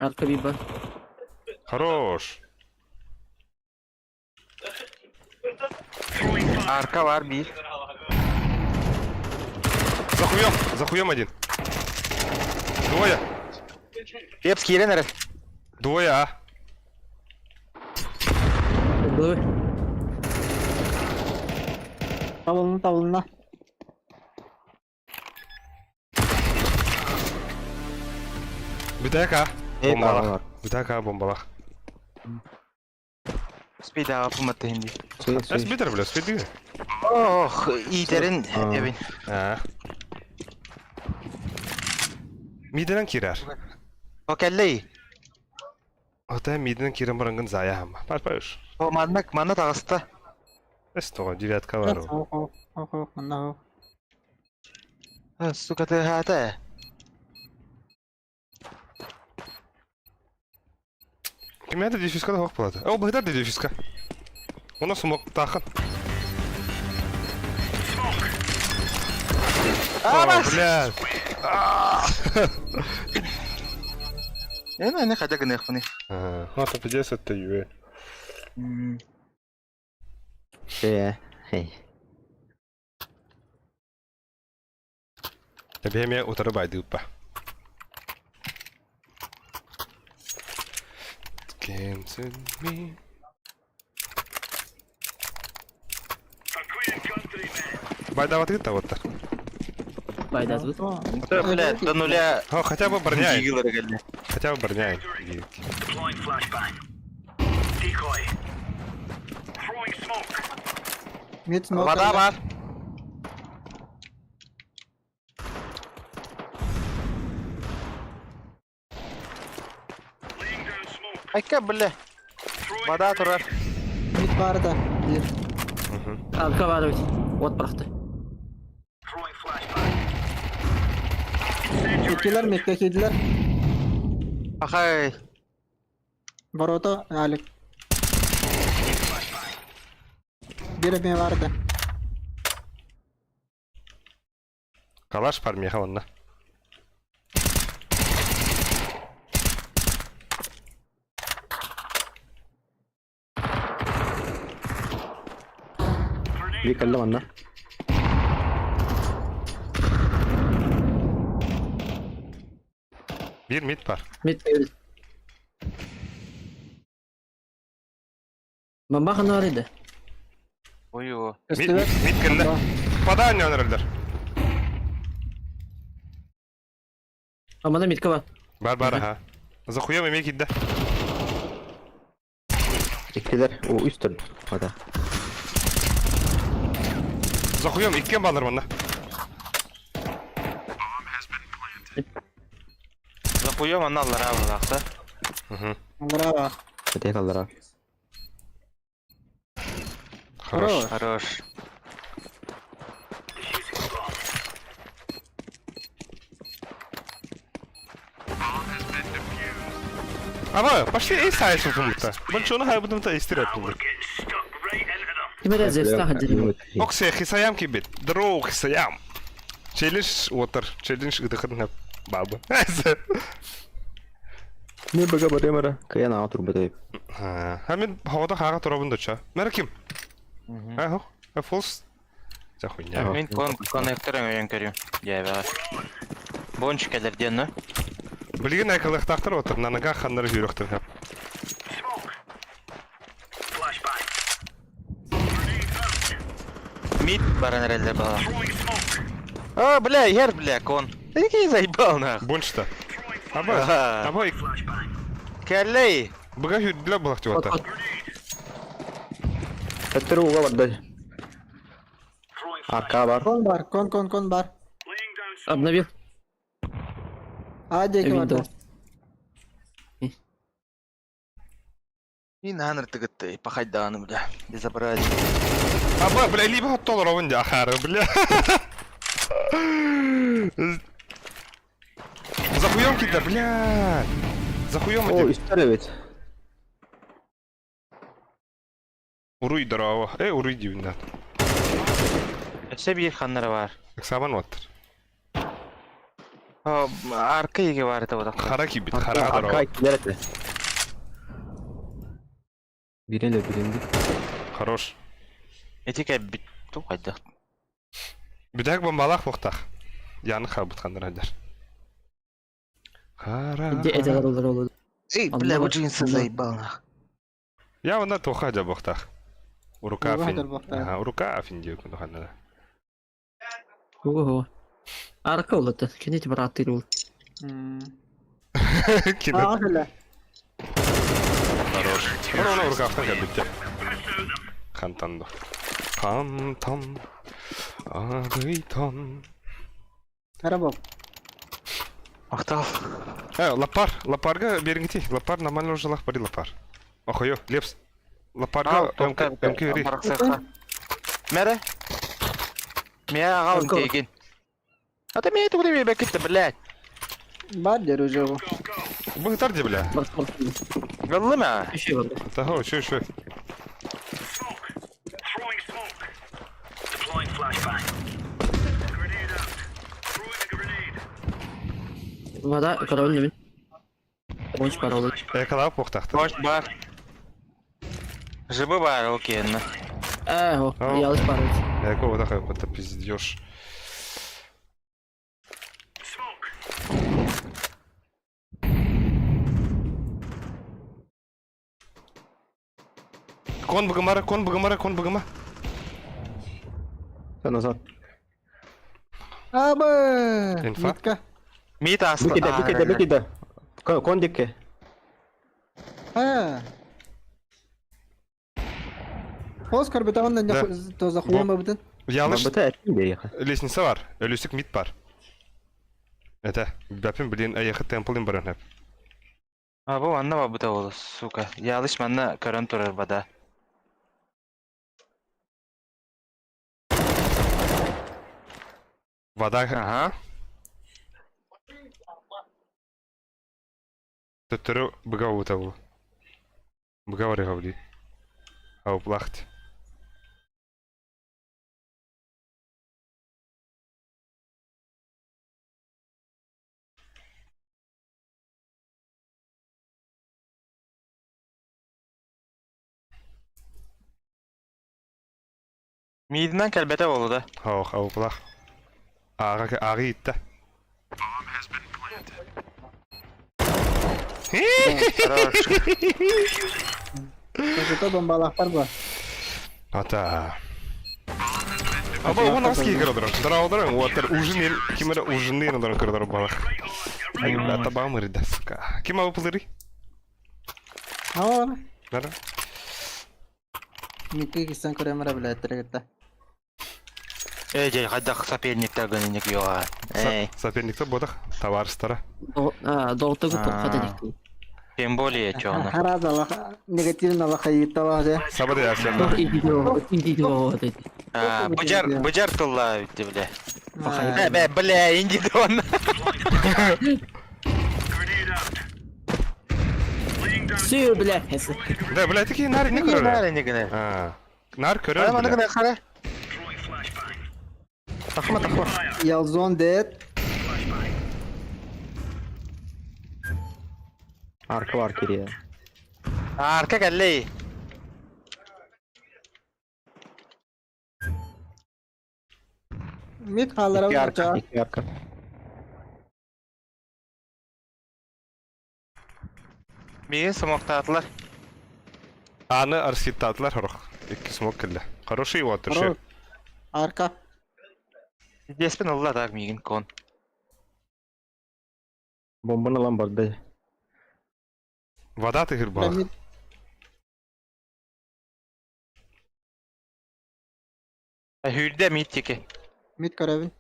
Арка биба. Хорош. Арка бар bir. За хуем, за хуем один. Двое. Пепс киирэн эрэр. Двое, а. Б. Табылына, табылына. Бүтэк, а. Эй, Бомбалах. бар. Бүтэк, а, бомбалах. Спида апыматты hindi. Суй, Эс суй. битер, бля, спиди. Ох, итерин А. эбин. А. Миденен кирер. О кэллей. Ота миденен кирен барангын зая хама. Пар пар. О манна манна тағыста. Эс того, девятка бар. Ох, ох, ох, ох, манна, ох. Сука ты хата. Ким это дефиска да хох плата. О, быдар дефиска. Она сумок тахан. О, бля. Эне не хотя гнех пны. Вот пиздец это юэ. Э, хей. Тебе ме утары байдыппа. Came to me. Байдават гыта вот так. Байда тут. Да, блядь, до нуля. О, хотя бы броня. Дигилер кэлле. Хотя бы броня. Мид смок. Вода бар. Айка, бля. Вода турар. Мид бар да. Бир. Арка бар бит. От бырахты. Меткелер, метке кийдилер. Ахай. Ворота, Алик. Бир эме бар да. Калаш бар меха онна. Би кэллэ манна. Бир мид бар. Мид кэлбит. Бомба ханна бар иде. Ой, о. Мид, Өстүбэт. мид кэллэ. Подай нönөрөлдөр. Амана мидка бар. Бар бар аха. За хуем эме кидде. Иккилер. О, үс түр. Вода. За хуем иккен балар манна. Захуем аналлар абылақса. Браво. Өтө каллара. Хорош. Хорош. Аба, пошли эй сайсын кумута. Бан чону хайбытым та истир эппин. Ким эрэ Зевстаах сылдьар. Оксе хисаям кибит. Дроу хисаям. Челлендж отыр. Челлендж ыдыхын бабы. Не бага баремара. Кыйан аға турбат Ха мен хавада хага турабын доча. Мэр ким? А, фолс. За хуйня. Мин кон коннектор өйөн көрүм. Дьээбэҕэ. Бонч кэлэр диэн, но. Билигин айкалыахтаахтар отыр. Нанага ханнары хүрөхтөр. Мид баран эрэллэр баҕа. А, бля, ер, бля, кон. Ты заебал нах. Бончта. Аба, Ага. аба, Кэллэй. быга хүрдүлэ булах тиота. Төттөрү уга барды. Арка бар. Кон бар, кон, кон, кон бар. Обновил. А диэки барда. Windows. И наныр тыгытты, пахайдааны, бля. Безобразие. Аба, бля, либо хоттолор овын ахары, бля. За хуем кида, бля. За хуем О, иди. үстер эбит. Уруй дорого. Э, уруй дивин Өссө биир ханнара бар. Сабан оттыр. Арка иге бар это вот. Хара кибит, хара Арка дорого. иккилер этэ. Биреле биринди. Хорош. Эти кәббит ту кайда. Бидак бомбалах вохтах. Яны хабыт хандар Хара. Иди этелер олар олар. Эй, бля, бу джинсы заебал нах. Я вона тоха жа бохтах. Урука Уга афин. хадыр бохтах. Ага, урука афин диye күнү ханнара. Ого. Арка олар. Кенет бар аттыр ол. Кине. А, кэллэ. Хорош. Она урука афтан кабитте. Хантанду. Хантан. Агыйтан. Карабок. Мактал. Э, лапар, лапарга бериңти. Лапар нормально уже лах бари лапар. Охойо, лепс. Лапарга МК МК бери. Мере? Мия ағалын Арка. тегин. Ата мия тугули бебе китте, блядь. Бар дер уже бу. Быгтар де бля. Бар бар. Галлы ма? Еще бар. Таго, чё, чё. Вада король мен. Бонч бар олар. Э, калап бохтахты. Бош бар. Жыбы бар, окей, на. Э, о, Ау. ялыш бар олар. Якого таха это пиздёж. Кон быгымара, кон быгымара, кон быгыма. Sen назад. Абы! Инфа? Митка. Мит асты. Бу киде, бу киде, бу киде. Кон дикке. А. Хос көрбөтөгөн Да. то за хуем бабытын. Ялыш Бата эттим де яха. лестница бар, өлүсүк мид бар. Это, бәпин блин, аяхы темплин бар хеп. А бу анна бабыта болу, сука. Ялыш манна көрөн турар бада. Вода Ага. төттөрү быга ута бу. Быга бар габли. Ау плахт. Мидинен кэлбете болу да. Ау, ау плах. Ага, ага итте. Хорош. Зато бомбалахтар бар. Ата. Аба он аски кырдыр. Драудыр, отыр ужин кимер ужин дар кырдыр балах. Ай, ата бамыр да сука. Ким алып пылыры? Аа. Нара. Митки кистен көрөмөр билет терегетте. Эй, жей, хайдах соперниктер гынынек йоға. Эй, Соперниктер бодах товарыстара. Долтогу А. тоққа дедик. тем более чоғына. Хараза лаха негативно лаха йыттала же. Сабады ясында. Индидо деди. Быжар, быжар тылла битти, бля. А, Бә, бля, инди он. Сү, бля. Да, бля, такие нар не Наар көрөр. эне гына. А. Нар Ана көрөр, маны бля. гына хара. Тахма тахма. Ялзон dead. Арка бар кириэ. Арка кэллэй. Mid хааллара Икки арка, бача. икки арка. Миигин смоктаатылар. Аны арситтаатылар хорох. Икки смок кэллэ. Хороший вот, Хорош. Арка. Диэспин ылла так миигин кон. Бомбаны ылан барда. Вода ты Бля, гырбах. Mid Хүрдэ мит тики. mid көрөбүн.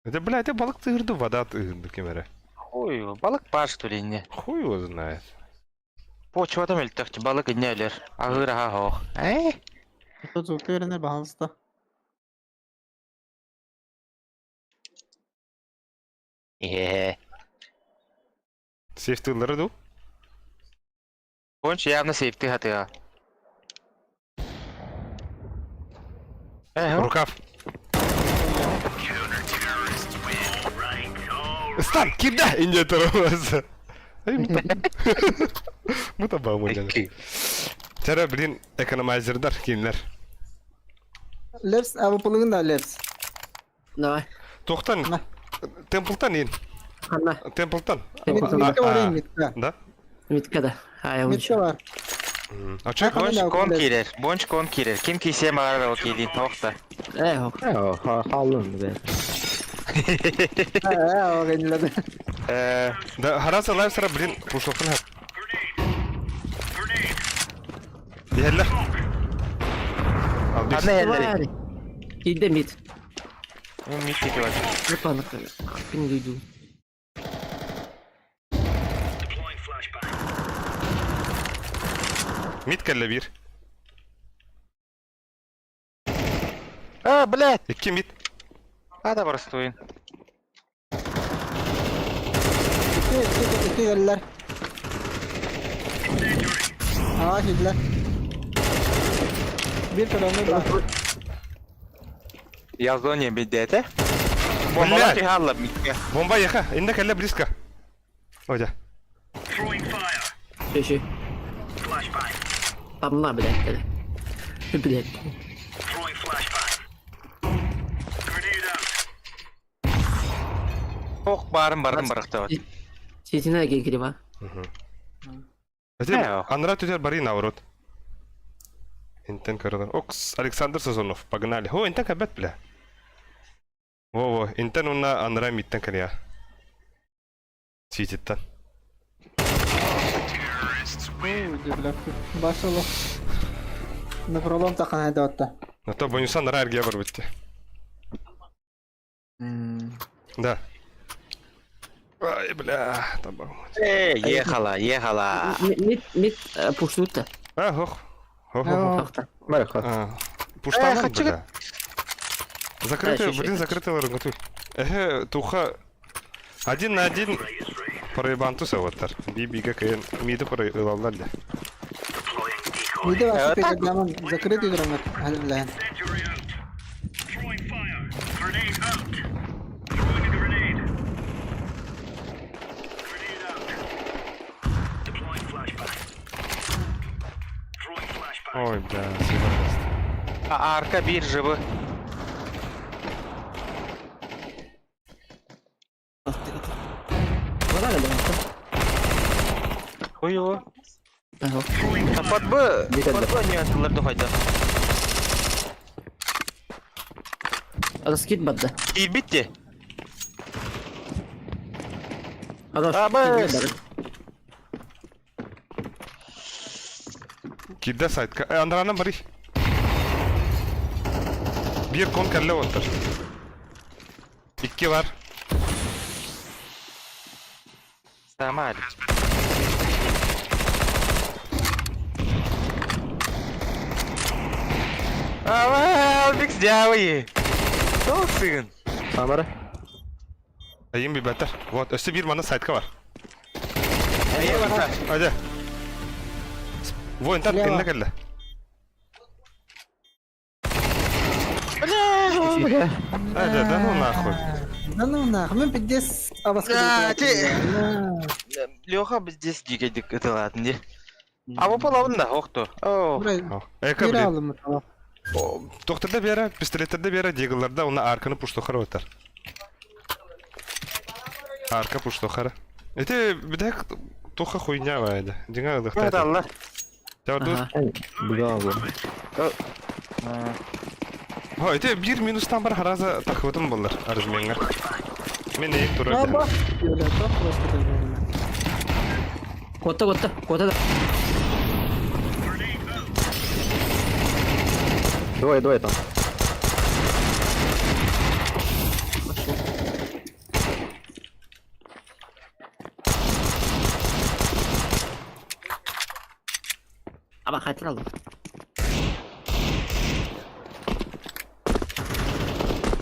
Это, бля, это балык тыгырды, вода тыгырды кемере. Ой, балык баш түлейне. Хуй его знает. Почвата мөлтөхчү балык инне өлөр. Агыр аха хоох. Э? Тут звук үйренер баһалыста. Э. Сейф тыллары ду? Понч явно сейфти хатыга. Э, Рукав. Стан, кидай! И не тормоза. Ай, мы там бамы. Тара, блин, экономайзердар кинилер. Лепс, АВПлыгын да Лепс. Давай. Тохтан. На. Темплтан ин. Ханна. Темплтан. Мид Темплтан. мидка бар А. мидка. Да? Митка да. А, я Мидка учу. бар. А чё? Ха, Бонч Ханна, кон Лепс. кирер. Бонч кон кирер. Ким кийсе маарар ол кийдин. Тохта. Э, хок. Хааллын бе. Э, ол кениледи. Э, Да, хараса лайфсара, блин, пушлохын хат. Ялла. Албис. Ханна эллери. Кийде мид. Мит тики бар. Выпанок. Пин дуйду. Мид кэллэ бир. А, блядь. Икки мид. Ада барыстуин. Икки, икки, икки келлер. Аа, кидлер. Бир көрөмү бар. Язоне бидете. Блядь. Бомбалар тихалла митке. Бомба еха. Инна кэллэ близко. Ойда. Ши, ши. Тамна, блядь. Блядь. Ох, барын барын барыкта. Сетина кекири ба. Хотя, Э, Анра түтер бари наоборот. Интен көрөдөр. Окс, Александр Сазонов, погнали. О, интен кабет, бля. Во-во, интен уна Анра миттен калия. Сититтен. Бля, башылы. Напролом таққан айда На то бонуса Анра эрге бар битти. Да. Ай, бля, там Э, ехала, ехала. Мид, мид, пуштута. А, хох. Хо, хо, хо. Хохта. Барыха. А, Пуштан, Э, хочу- бля. Закрытый, Да, ща, блин, ща. закрытый ларынгатуй. Эхе, туха. Один на один проебанту саваттар. Би-бига кайын миді проебалдар да. Миди Э, башы так. пегадамын закрытый дурмат. Бля. Ой, бля, съебались. А, арка бир живы. Вода да. Хуево. Ага. Под Б, под Б не атылар духайда. Адаскит бадда. Кийбитте. Адаш. А, быс. Кидда сайтка. Э, Андрана бари. Бир кон кәлле оттыр. Икки бар. Самар. Ава, Албикс дявы. Тоқсыгын. Самара. Айым билбэттэр. Вот, өссө биир манна сайтка бар. Айда. Воинтан Слева. иннэ кэллэ. Айда, да ну нахуй. Да ну нахуй, мен пиздец Да, те- Леха здесь дикий ытылатын ди. А bu palabın да, охту. О, Эка, блин. Бир Тохтарда бера, пистолеттерде бера, дигаларда уна арканы пуштохара отар. Арка пуштохара. Это бидек тоха хуйня вайда. Динга это лыхта. Аллах. Ага. Бля, бу. Ха, это бир минустан бар хараза тахвытым болар арзменгер. Мен эйк турар. Аба. Бля, топ просто Котта, котта, котта. Двое, двое там. Аба хайтыр алды.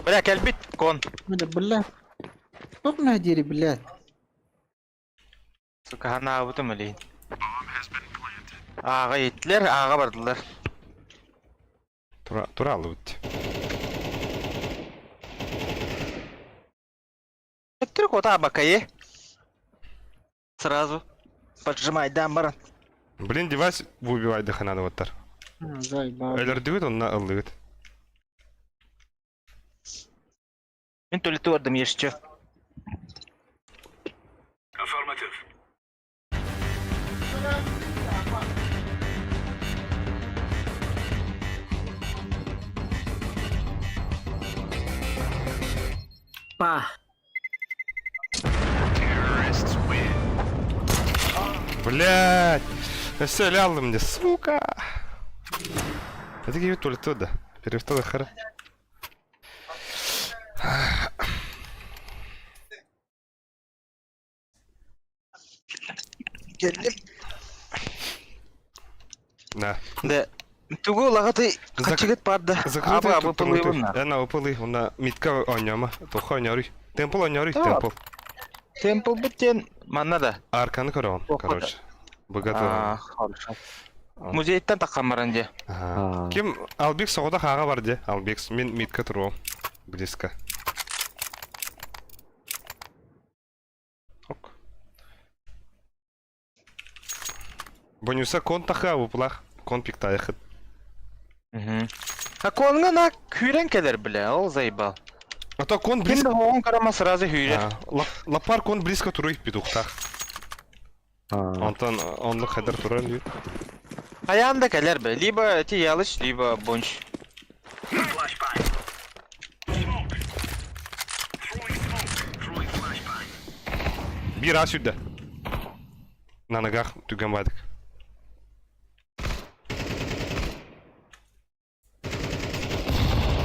Бля, кэлбит кон. Бля, бля. Сколько на дири, блядь? Сука, ана бутым элейин. Ага итлер, ага бардылар. Тура тура алып. Өттүр кота абакайы. Сразу. Поджимай, дам баран. Блин, девайс выбивай дыхананы оттар. Заебал. Өлөрдүгүт онна ыллыгыт. Мен төлөтү бардым ешче. Па. Блять! Все, лял мне, сука! Это киви туалет да. Перевтала хара. Келдим. Да. Да. Тугу лагаты качыгыт барды. Закрытый Аба абы пылыбына. Она упылы, она митка оняма, тоха оняри. Темпл оняри, Да. темпл. Темпл биттен манна да. Арканы көрөм, Охота. короче. А, Богато. хорошо. Музейттен таккан де. Ага. Ким Албек соғда хаға бар де. Албек, мен митка туру. Близко. Ок. Бонюса кон таха уплах, кон пиктайхыт. А конга на күрен келер биле, ол заебал. А то кон Ким близко. да оң карама сразу хүрер. А, Лапар кон близко туруй петухтах. Антон, онлы хадыр туран дейт. Аян да келер бе. Либо ти ялыш, либо бонч. Бир ас үдді. Нанагах түген бадык.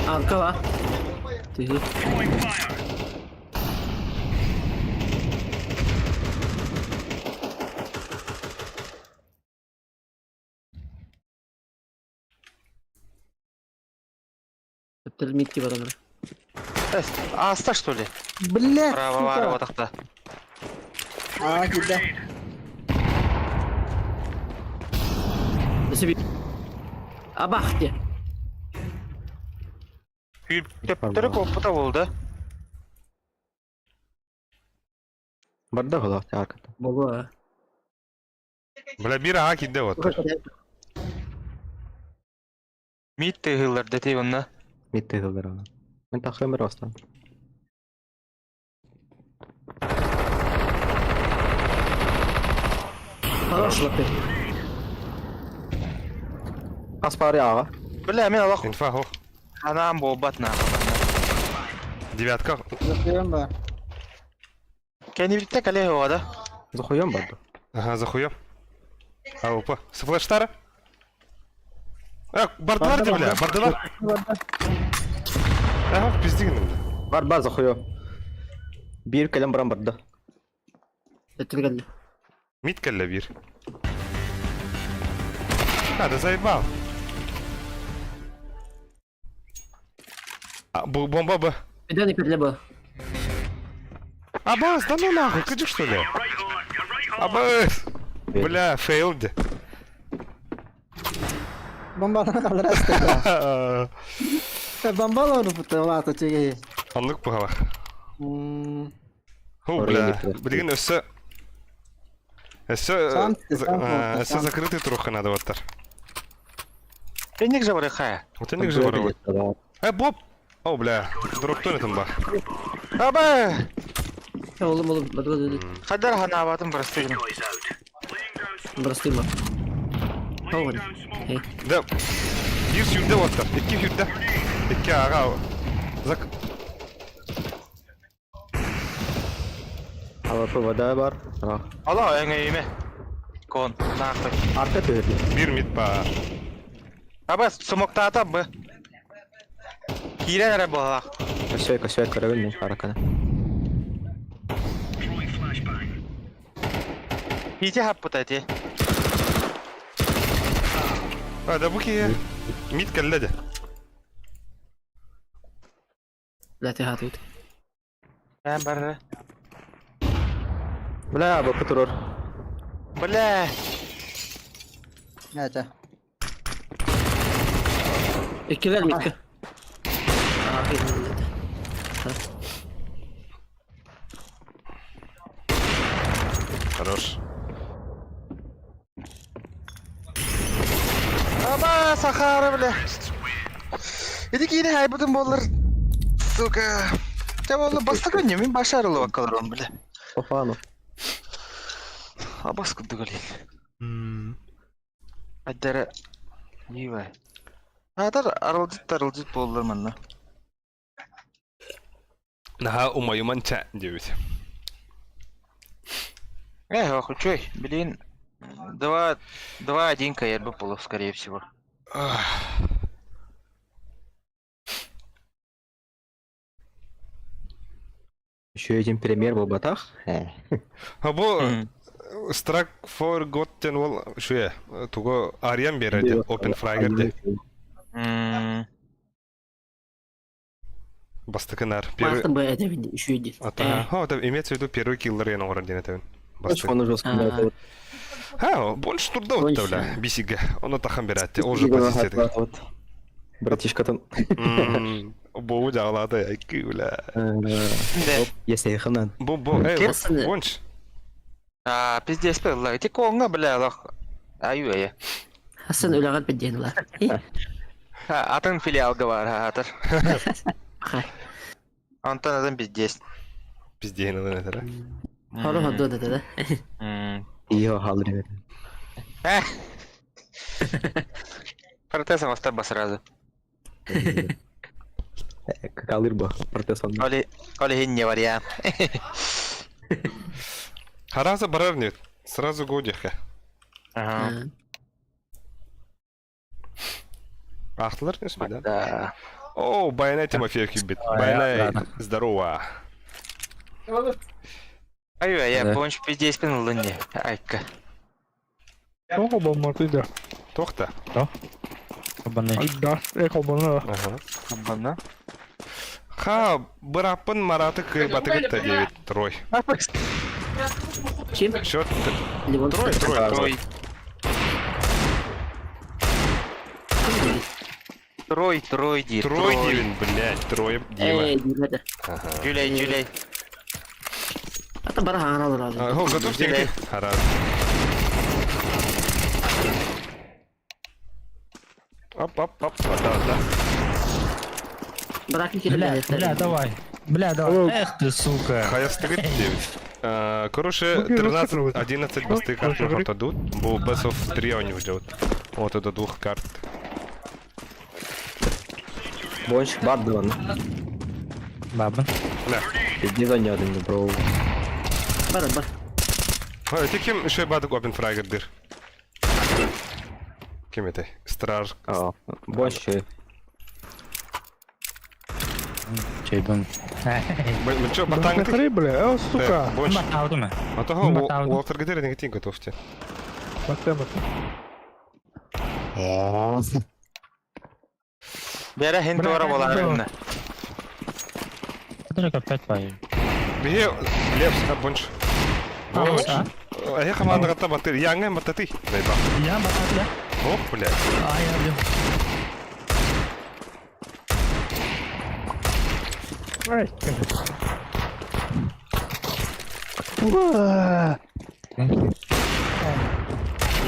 Арка ба. Тихи. Өттөр митки бар аны. Аста что ли? Блядь, Право бар сука. отакта. А, кида. Өсө би. Абах де. Төптөрү коппута болду. Барда голах аркада. Болу. а. Бля, бир аға кидде вот. Мит тыгылар дете онна. Митте хылдар ана. Мен тахым бер астан. Хорош лапе. Аспари ага. Бля, мен алах Инфа, хох. анам болбат на. Девятка. Захуем ба. Кени битте кале да. Захуем барда. Ага, захуем. А, опа. С флештара? А, бардылар де, бля, бардылар. Ага, пиздигін бля. Бар бар захуем. Бир келем баран барда. Өттөр келди. Мит келле бир. А, да заебал. А, бомба б. Беден иперле бу. Абас, да ну нахуй, кыдьык что ли? Абас! Бля, failed. Бомбалары kaldıra istedi. Бомбалар бутта улаата чеге. Оннук быһалах. Ху, бля, билигин өссө... Өссө... Өссө закрытый туруха надо баттар. Энник же барыхая. Вот энник же барыбыт. Э, Боб! О, бля, дроптон этим ба. Аба! Oğlum oğlum bak bak bak. Хадар ханаабатын бырастыгын. Бырастыма. Тоҕун. Да. Биир сүүрдэ уоттар. Икки сүүрдэ. Икки аҕа. Зак... АВП вода бар. Ала эҥэйиме. Кон, нахуй. Арка түһэрди. Биир мид баар. Аба сумоктаата б. Киирэн эрэ буоллах. Көсөй көсөй көрөбүн мин арканы. Пити хаппыта ти. А, да бу киһи. Мид кэллэ дэ. Блядь, хатыт. Эн барра. Бля, АВП турар. Бля. Это. Иккилэр микки. Аа, блядь. Хорош. Аба, Сахара, бля. Иди киирэ хайбытын буоллар. Сука. Дьэ буолла бастакы өнньө мин башар ылыбаккалар бля. Офану. Абас курдук олин. Айдара. Нивай. Аатар арылдьыт арылдьыт буоллар манна. Наһаа умайыман ча диэбит. Эх, охучой, блин. Два, 2-1 КРБ полов, скорее всего. Еще один премьер был батах. А бу Страк for Gotten ол шуе туго Ариан береді Open Fragger де бастыкынар первый Бастым бу эдебин үшүйді. Ата, хо, это имеется в виду первый киллер я оҥорон диэн этэбин. Очень он жестко. Ха, больше турда вот бля, бисиге. Оны тахан берәтте, ол же позиция. Братишка там. Бу жағалады, айки, бля. Если ханан. Бу, бу, эй, вонч. А, пиздец, бля, эти конга, бля, лох. Аю, ая. Хасан үләгән бедден ла. Атын филиал говор, атыр. Антон атын пиздец. Пиздец, надо это, да? Хору ходу да да. Ее халры. Протезом остаба сразу. Калырба, протез он. Оли, оли не вариант. Хараза барар нет. Сразу годиха. Ага. Ахтылар не да? Да. О, Байнай Тимофеев кибит. Байнай, здорово. Аю, я понч пиздец пин лынне. Айка. Тоҕо болматыйда. Тохта. Кабаны. Айда, э холбоно. Ага. Бана. Ха, быраппын Мараты кыйбатыгытта девять трой. Чем? Счет Ливон. трой, трой, трой. Трой, трой, ди. Трой дивин, блядь, трое дива. Эй, диведе. Ага. Жүлей, жүлей. Ата бара ханалар алды. Хо, готов тебе? Харас. Оп, оп, оп, да, да. Барак кире Бля, бля, давай. Бля, давай. Эх ты, сука. Хаястыгыт 9. Короче, 13, 11 басты карт на дадут. Бу best of 3 они уйдет. Вот это двух карт. Больше бабдыван. Бабын. Да. Пиздец они один, бро. Бар, бар. А, ты кем еще бадык open fragger дыр? Кем это? Страж. А, больше. Чейбын. Мы что, батанг ты? бля, э, сука. Больше. Батауды А того, Уолтер Гидер не готов готовьте. Батэ, батэ. Бәрі хен туара болар. Только опять пою. Биһи Лепс Бонч. Бонч. Эһи хамаандаҕытта батыр. Яңа бататый. Дайба. Я батат я. Ох, блядь. А я бил. Ай,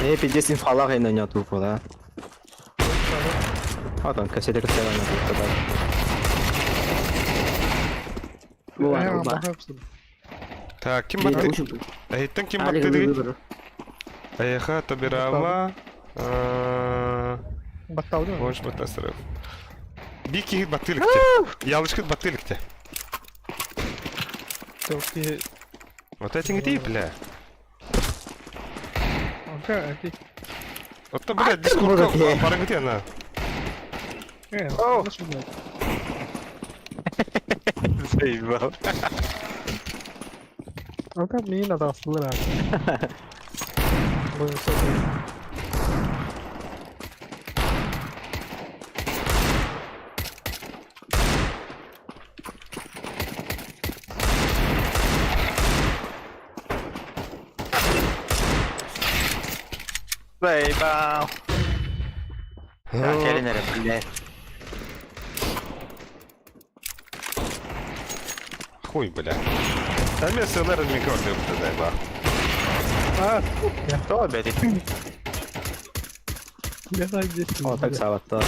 Не, пиздец, инфалар и на тупо, да? А там, кассета кассета на тупо, да. Бу бар. Так, ким батты? Эһиттэн ким батты дии? Эйха Табирава. Баттауды. Бонч батасыров. Би киһи баттылыкте. Ялышкыт баттылыкте. Вот эти где, бля? Вот то, бля, дискурка барыгыт она. О! Заебал. А как мне надо флера? Заебал. Кэлин эрэ, блядь. Хуй, бля. Там я СЛР микрофон, заебал. А, Кто, блядь? я знаю, здесь. О, так саватта.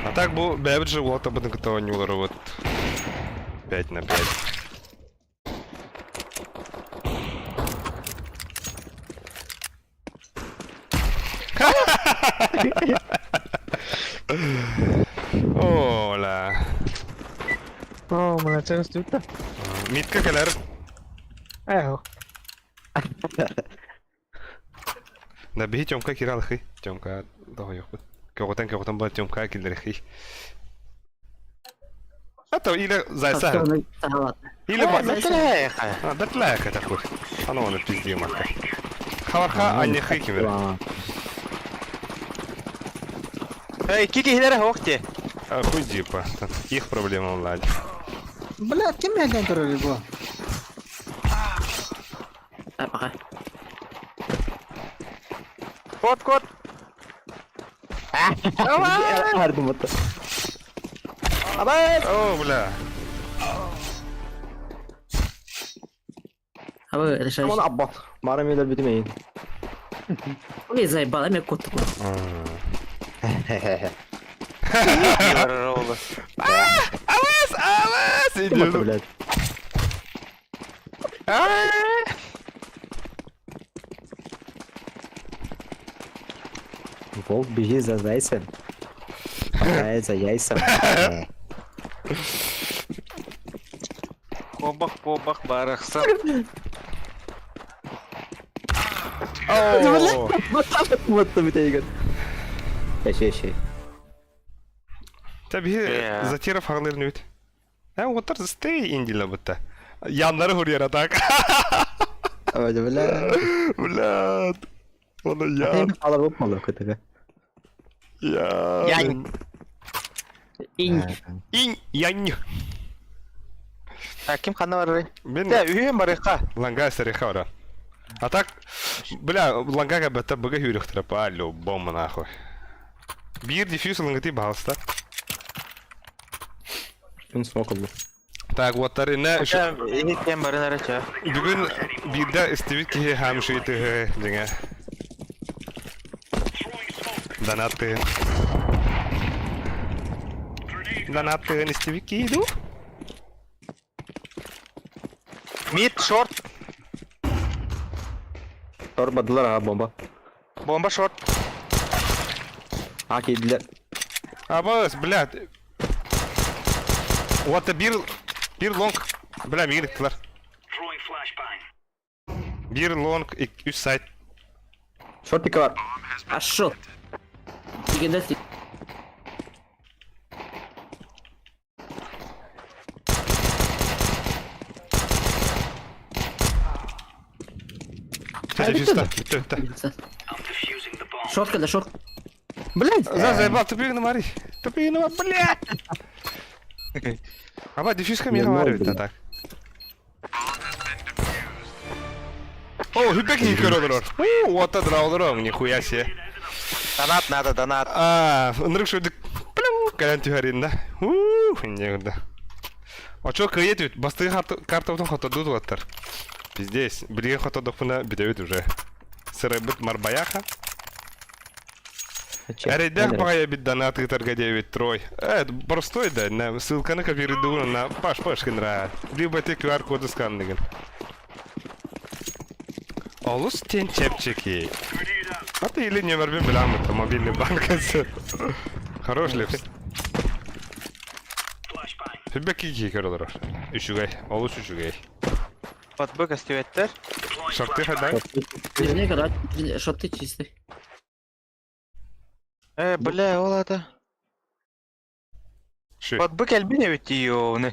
А так бу бэбит же вот об этом не вот 5 на 5. Ола. О, мы начали тут. Митка кэлэр. Эх, Да биһи Тёмка киралхы. Тёмка тоҕойохпут. Көҕүтэн көҕүтэн бар Тёмка киллэрхи. А то или зайса. Или Бэтлэха. Бэтлэха такой. Ано он пизди матка. Хаварха аннехы кимер. Эй, кики хилere хоқте. А хуй дипа. Их проблема ладь. Бля, ким мэрден көрөр бу? А, пока. Кот, кот. Хардым вот. О, бля. А вы решаете. Он абба. Мара мейлер битмейин. Ой, заебал, я кот такой. Ролла. Алас, алас! Вот, Иди. блядь. Волк бежит за зайцем. Хватает за яйцем. Кобах, кобах, барахса. О! Вот там это играет. Еще, еще. Tabii Zatira farlarını üt. Ha o tarz stay indila butta. Yanları vuruyor atak. Ой, бля. Бля. Onu yan. Алып болмады көтігі. Yan. Янь. Инь. Инь янь. А ким хана бар? Мен Да, үйен бар ха. ланга сарихара. А так, бля, ланга бата бага хүрөхтөр по бомба нахуй. Бир диффьюз лангати баалста. Күн смок oldu. Так, вот тарина Иһиттен барын арача. бүгүн бирде истибит киһи хамшыйты деңе. Донаты. Донаты истибит киһи Мид, шорт. Торбадылар а бомба. Бомба шорт. А кейділер. Абас, блядь. Вот бир бир лонг. Бля, мигриктилер. Бир лонг и үс сайт. Шортика бар. А шо? Легенда. Дефьюзта. Бүтті, бүтті. Шорт кэллэ, шорт. Блять! За, заебал, тупик на Мари. Тупик на блядь! Аба, дефьюзка мне говорит, а так. О, хүбэк не көрөдөрөр. Уу, вот это олорор, нихуя себе. Донат надо, донат. А, ынырык шөдүк. Плюм, кэлэн түһэрин да. Уу, не Очо кыйет үт, бастыгы картабытын хотодут уаттар. Пиздец, билген хотодохпуна бүтэбит уже. Сырайбыт марбаяха. Эрейдэх баҕайы эбит донат ыытарга диэбит Трой. Э, простой да, на ссылканы копируйдугун на паш паш гынра. Либо ты QR-коду сканныгын. Олус тен чэпчэки. А ты или нөмербин билэммит, мобильный банкасы. Хорош лепс. Хүбэки кии көрөлөр. Үчүгэй, олус үчүгэй. Батбы көстүбэттэр. Шорты хадай. Вернее, когда шорты чистый. Э, бля, ол ата. Ши. Батбы кэлбин эбит ёны.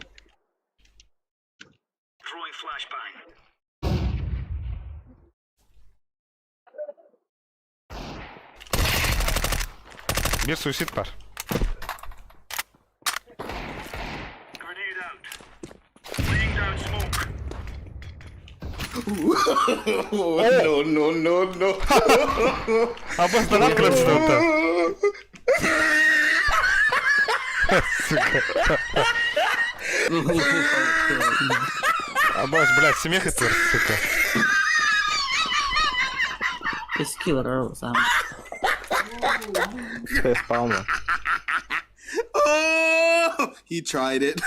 Биир суицид бар. No, no, no, no. Абас донат кырапсыда Сука. Абас, блядь, смех это, сука. Скиллер сам. Спауна. Oh, he tried it.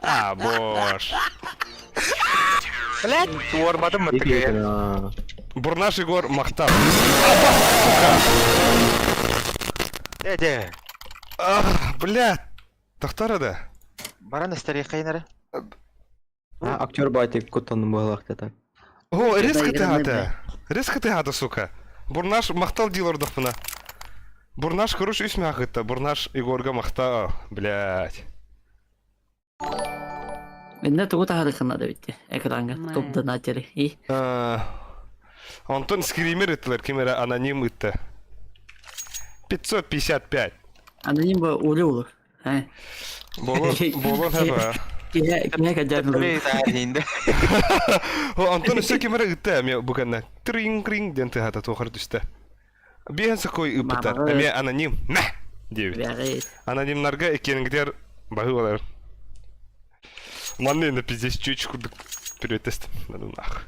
А, боже. Блядь, уорбатым мытыгы. Бурнаш Егор Махтав. Де, де. Ах, блядь. Тахтара да. Баран история хайнары. А, актер батик кутан был так. О, резко ты Да, гата. Резко ты гата, сука. Бурнаш махтал дилер дахпына. Бурнаш хорош үс мягыта. Бурнаш Егорга махтал. Блядь. Инне тугу таһарыхына да битти. Экранга топ донатери. И Антон скример этилер кимера аноним ытты. 555. аноним бу улю Э. Болон, болон хаба. Киһэ киһэ кадяр. О, Антон өссө кимера ытты эме буганна. Тринг ринг ден тыгата тохар түсті. Биһен сакой ыпыта. Мамагы. Эме аноним. Мә! Девять. Анонимнарга экенгдер баһы болар. Манны на пиздец чуть курдук перетест. Да ну нах.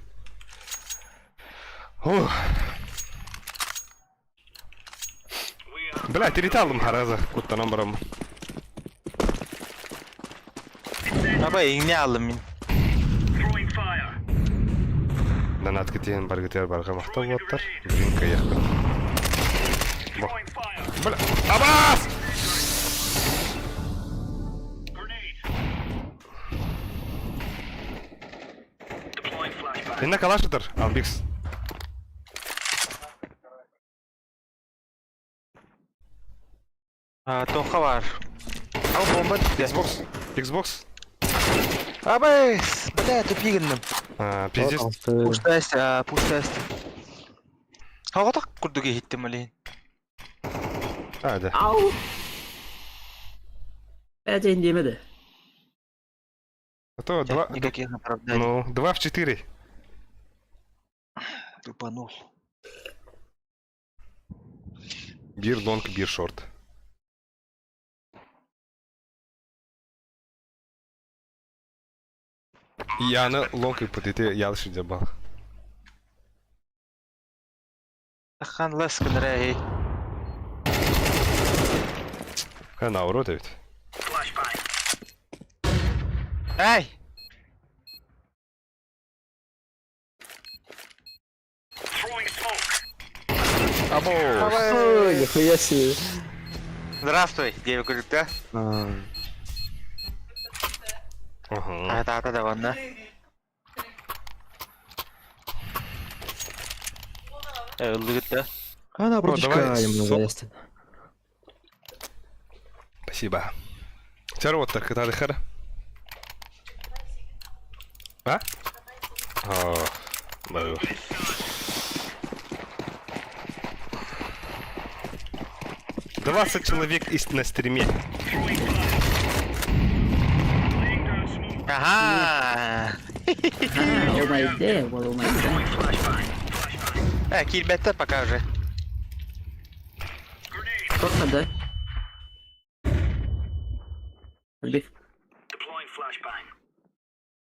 Ох. Бля, тирите алдым хараза. Куттанан барам. Аба иңне алдым мин. Донат кетен бар кетер барга мактап болаттар. Гринка яхта. Бля, Абас! Инна калашытыр, Албикс. А, тоха бар. Ал бомба түсті. Xbox. Xbox. Абай, бля, тупигіннім. А, пиздец. Пуштасть, а, пуштасть. Хағатақ күрдіге хиттім әлейін. А, да. Ау. Бәден демеді. А то два... Никаких оправданий. Ну, 2 в 4. Тупанул. Бир лонг, бир шорт. Яны лонг и ПТТ ялыш бал. Хан лес кінірі, Ха, наоборот ведь. Ай! Або! Ой, нихуя себе. Здравствуй, девка, да? А, Ага. А, да, да, да, ванна. Э, лыгыт, да? Она братишка, давай, ему сок. надоест. Спасибо. Чар вот так, это хара. А? О, баю. 20 человек из на стриме. Аһаа. Oh my day, oh my day. Э, киирбэттэр пока уже. Туох да? Бих.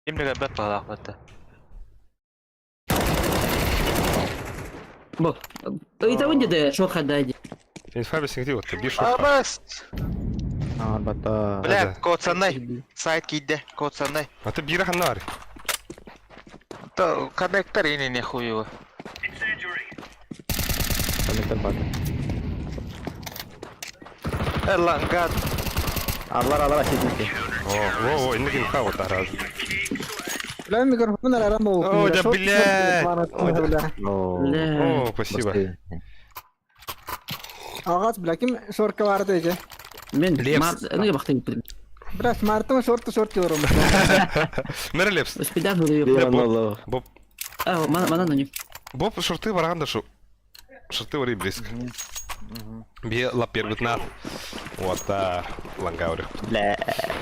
Ким да көрбөт баҕалаах батта. Бу. Ыйтабын деді, шот хадайды. Инфа бесиңти отты, бир шот бар. Абас! Арбата. Бля, код саннай. Сайт киирдэ, код саннай. Аты бире ханна бар. То коннектор ини не хуево. Коннектор бар. Э, лангат. Алар алар асетинки. О, о, о, инник инфа вот араз. Бля, микрофон арам бол. О, да, блядь. Ой, да. Бля. О. Бля. О, спасибо. Ағас, бля, ким шорка барды эже. Мен Лепс. мар неге бақтан кеттім. Бля, смартым шорты шорт diyorum. Мэр Лепс. Успедан буду. Бля, Боб, А, мана мана не. Боб шорты бараганда шу. Шорты вари близко. Бе лапер бытнат. Вот та лангаури. Бля,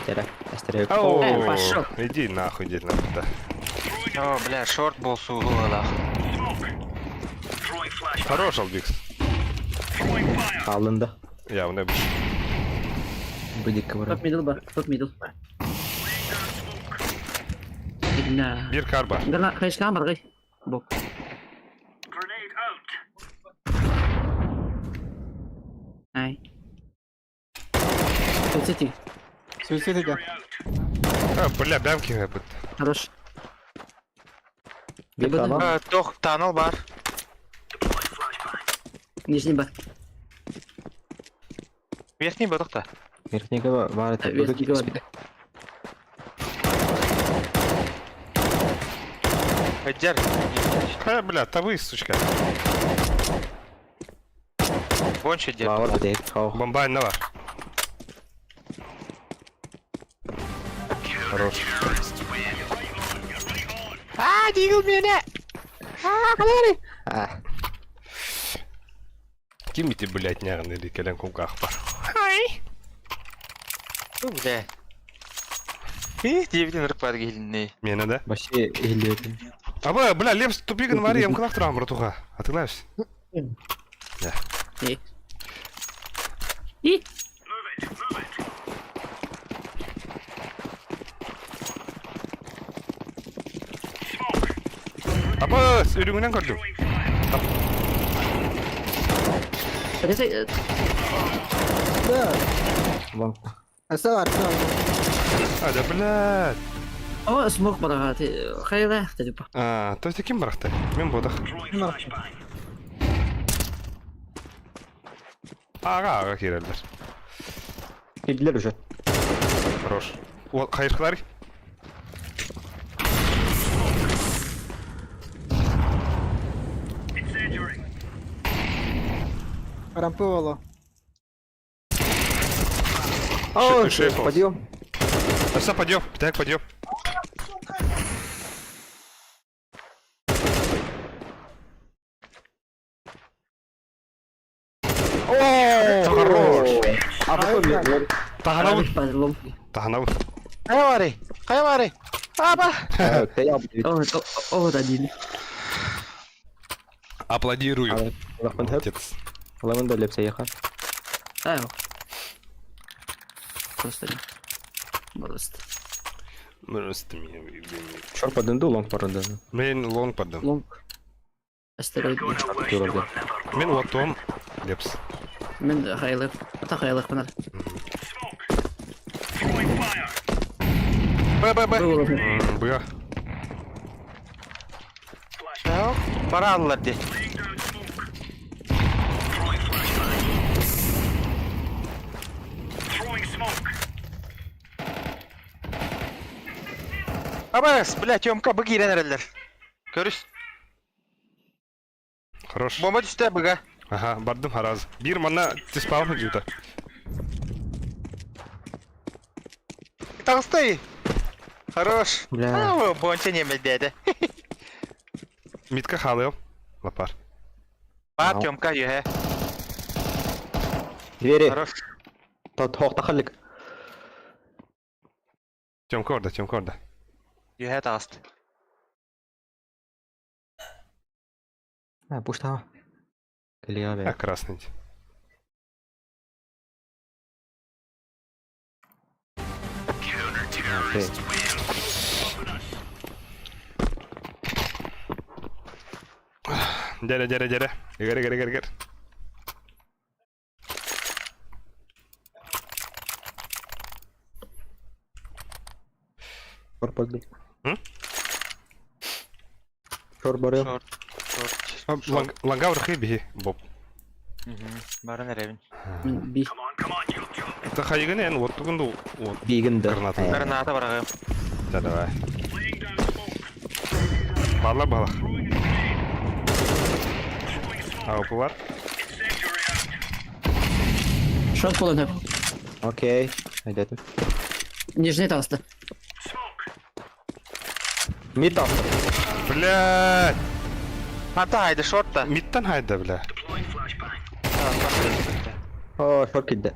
тера. Астерек. Ау, Э, пошел. иди нахуй, иди нахуй, да. О, бля, шорт был сугулах. Хорош, Албикс. Алынды. Я, он эбиш. Быдик Топ бар. мидл бар, топ мидл. Бля. Бир карба. Гана хайшкан бар гай. Бок. Ай. Суицид. Суицид эже. А, бля, бямки бит. Хорош. Бир танал. Э, тох, танал бар. Нижний бар. Верхний батықта. Верхнийге бар. это. Верхнийге бар. Эджер. А, бля, тавы, сучка. Бонча дер. Бар быдик. Хау. Бомба на бар. Хорош. А, дигл мені! А. Ким ити, блядь, нягын или келен кумках бар. Бу, бля. И, девден ырып бар келінне. Мені да? Вообще или. Аба, бля, Лепс тупигін вари, ям кылак турам, братуха. А ты знаешь? И. И. Аба, үрүңүнен көрдүм. Это Да. Вон. Аса бар, аса бар. А, да, блядь. О, смог барага. Хайла, типа. А, то есть ким барахта? Мен бодах. Ага, ага, кирелдер. Кирдилер уже. Хорош. О, хайыркылар. Рампы болу. О, Шеф. подъем. Аса, подъем. Так, подъем. О, хорош. А потом Таханабы. Лом. Таханабы. Қай бары? Қай бары? Аба! Я О, о, один. Аплодирую. Молодец. Ламында лепсе еха. Ай. Просто. Просто. Просто меня Шор падынды, лонг парынды. Мен лонг падым. Лонг. Астероид. Юрады. Мен лотом. Лепс. Мен хайлых. Ата хайлых панар. Б, Б, Б. Быга. Бара алылар де. Абас, бля, Тёмка, бык ирен әрелер. Көріс. Хорош. Бомба түсті быға. Ага, бардым хараз. Бир мана тиспалып жута. Тағыстай. Хорош. Бля. Ау, бонча неме деді. Митка халыйым. Лапар. Бар, Тёмка, юхе. Двери. Хорош. Тохтахалык. Тёмка орда, Тёмка орда. Үһэ таҕыста. А, пуштаҕа. Кэлиэҕэ А, бэйэ. красный. Окей. Дэрэ, дэрэ, дэрэ. Игэр, игэр, игэр, игэр. Шор барбыт. М? Шор барыам. Шорт. Шорт. Лангавр хи Боб. Баран эрэбин. Би. Та хайыгын эн вот тугун ду вот. Бигин да. Граната. Граната бараҕым. Да давай. Бала бала. Ауп бар. Шот болон хөп. Окей. Айдетим. Нижний таҕыста. Мид автор. Блядь. Ата хайда шорт та. Мидтан хайда, бля. О, шор кидде.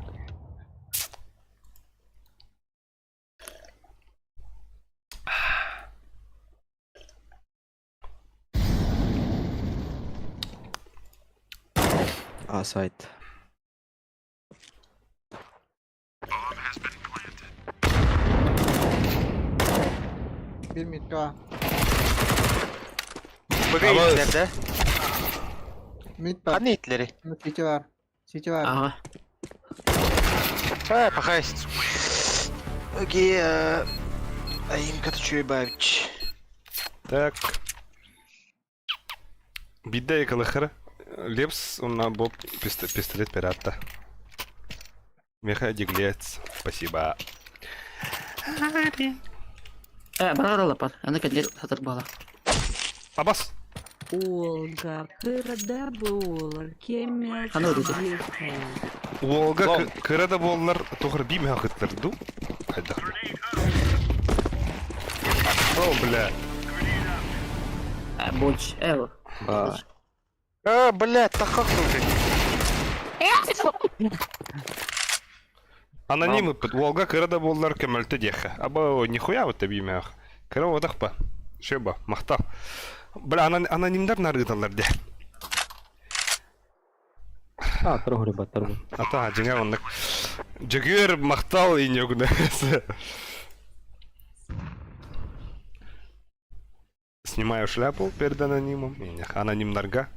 А, сайт. Биир мидка. Быга Абы. итлер да. Мид бар. Ханна итлери? Сити бар. Сити бар. Ага. Э, пахай. Окей, айым Катчуебавич. Так. Бидде екалыхыр. Лепс, он Боб пистолет пирата. Меха Диглец. Спасибо. Э, барар лапар. Аны кәлер сатыр бала. Абас. Олга кырда буолар кемер Хана өтөтө. Уолга кырада боллар тухыр би меха кыттырду. Хайда. О, бля. Э, больше. Э, Ба. А, блядь, так как слушай? Анонимы пыт. Уолга кырада боллар көмөлтө диэхэ. Аба нихуя вот би мех. Кыра одах ба. Шеба, махтал. Бля, анонимдар нарыдалар де. А, торгу ребят, торгу. Ата, жиңа оннук. Жөгөр махтал инёгүнэ. Снимаю шляпу перед анонимом. Анонимнарга.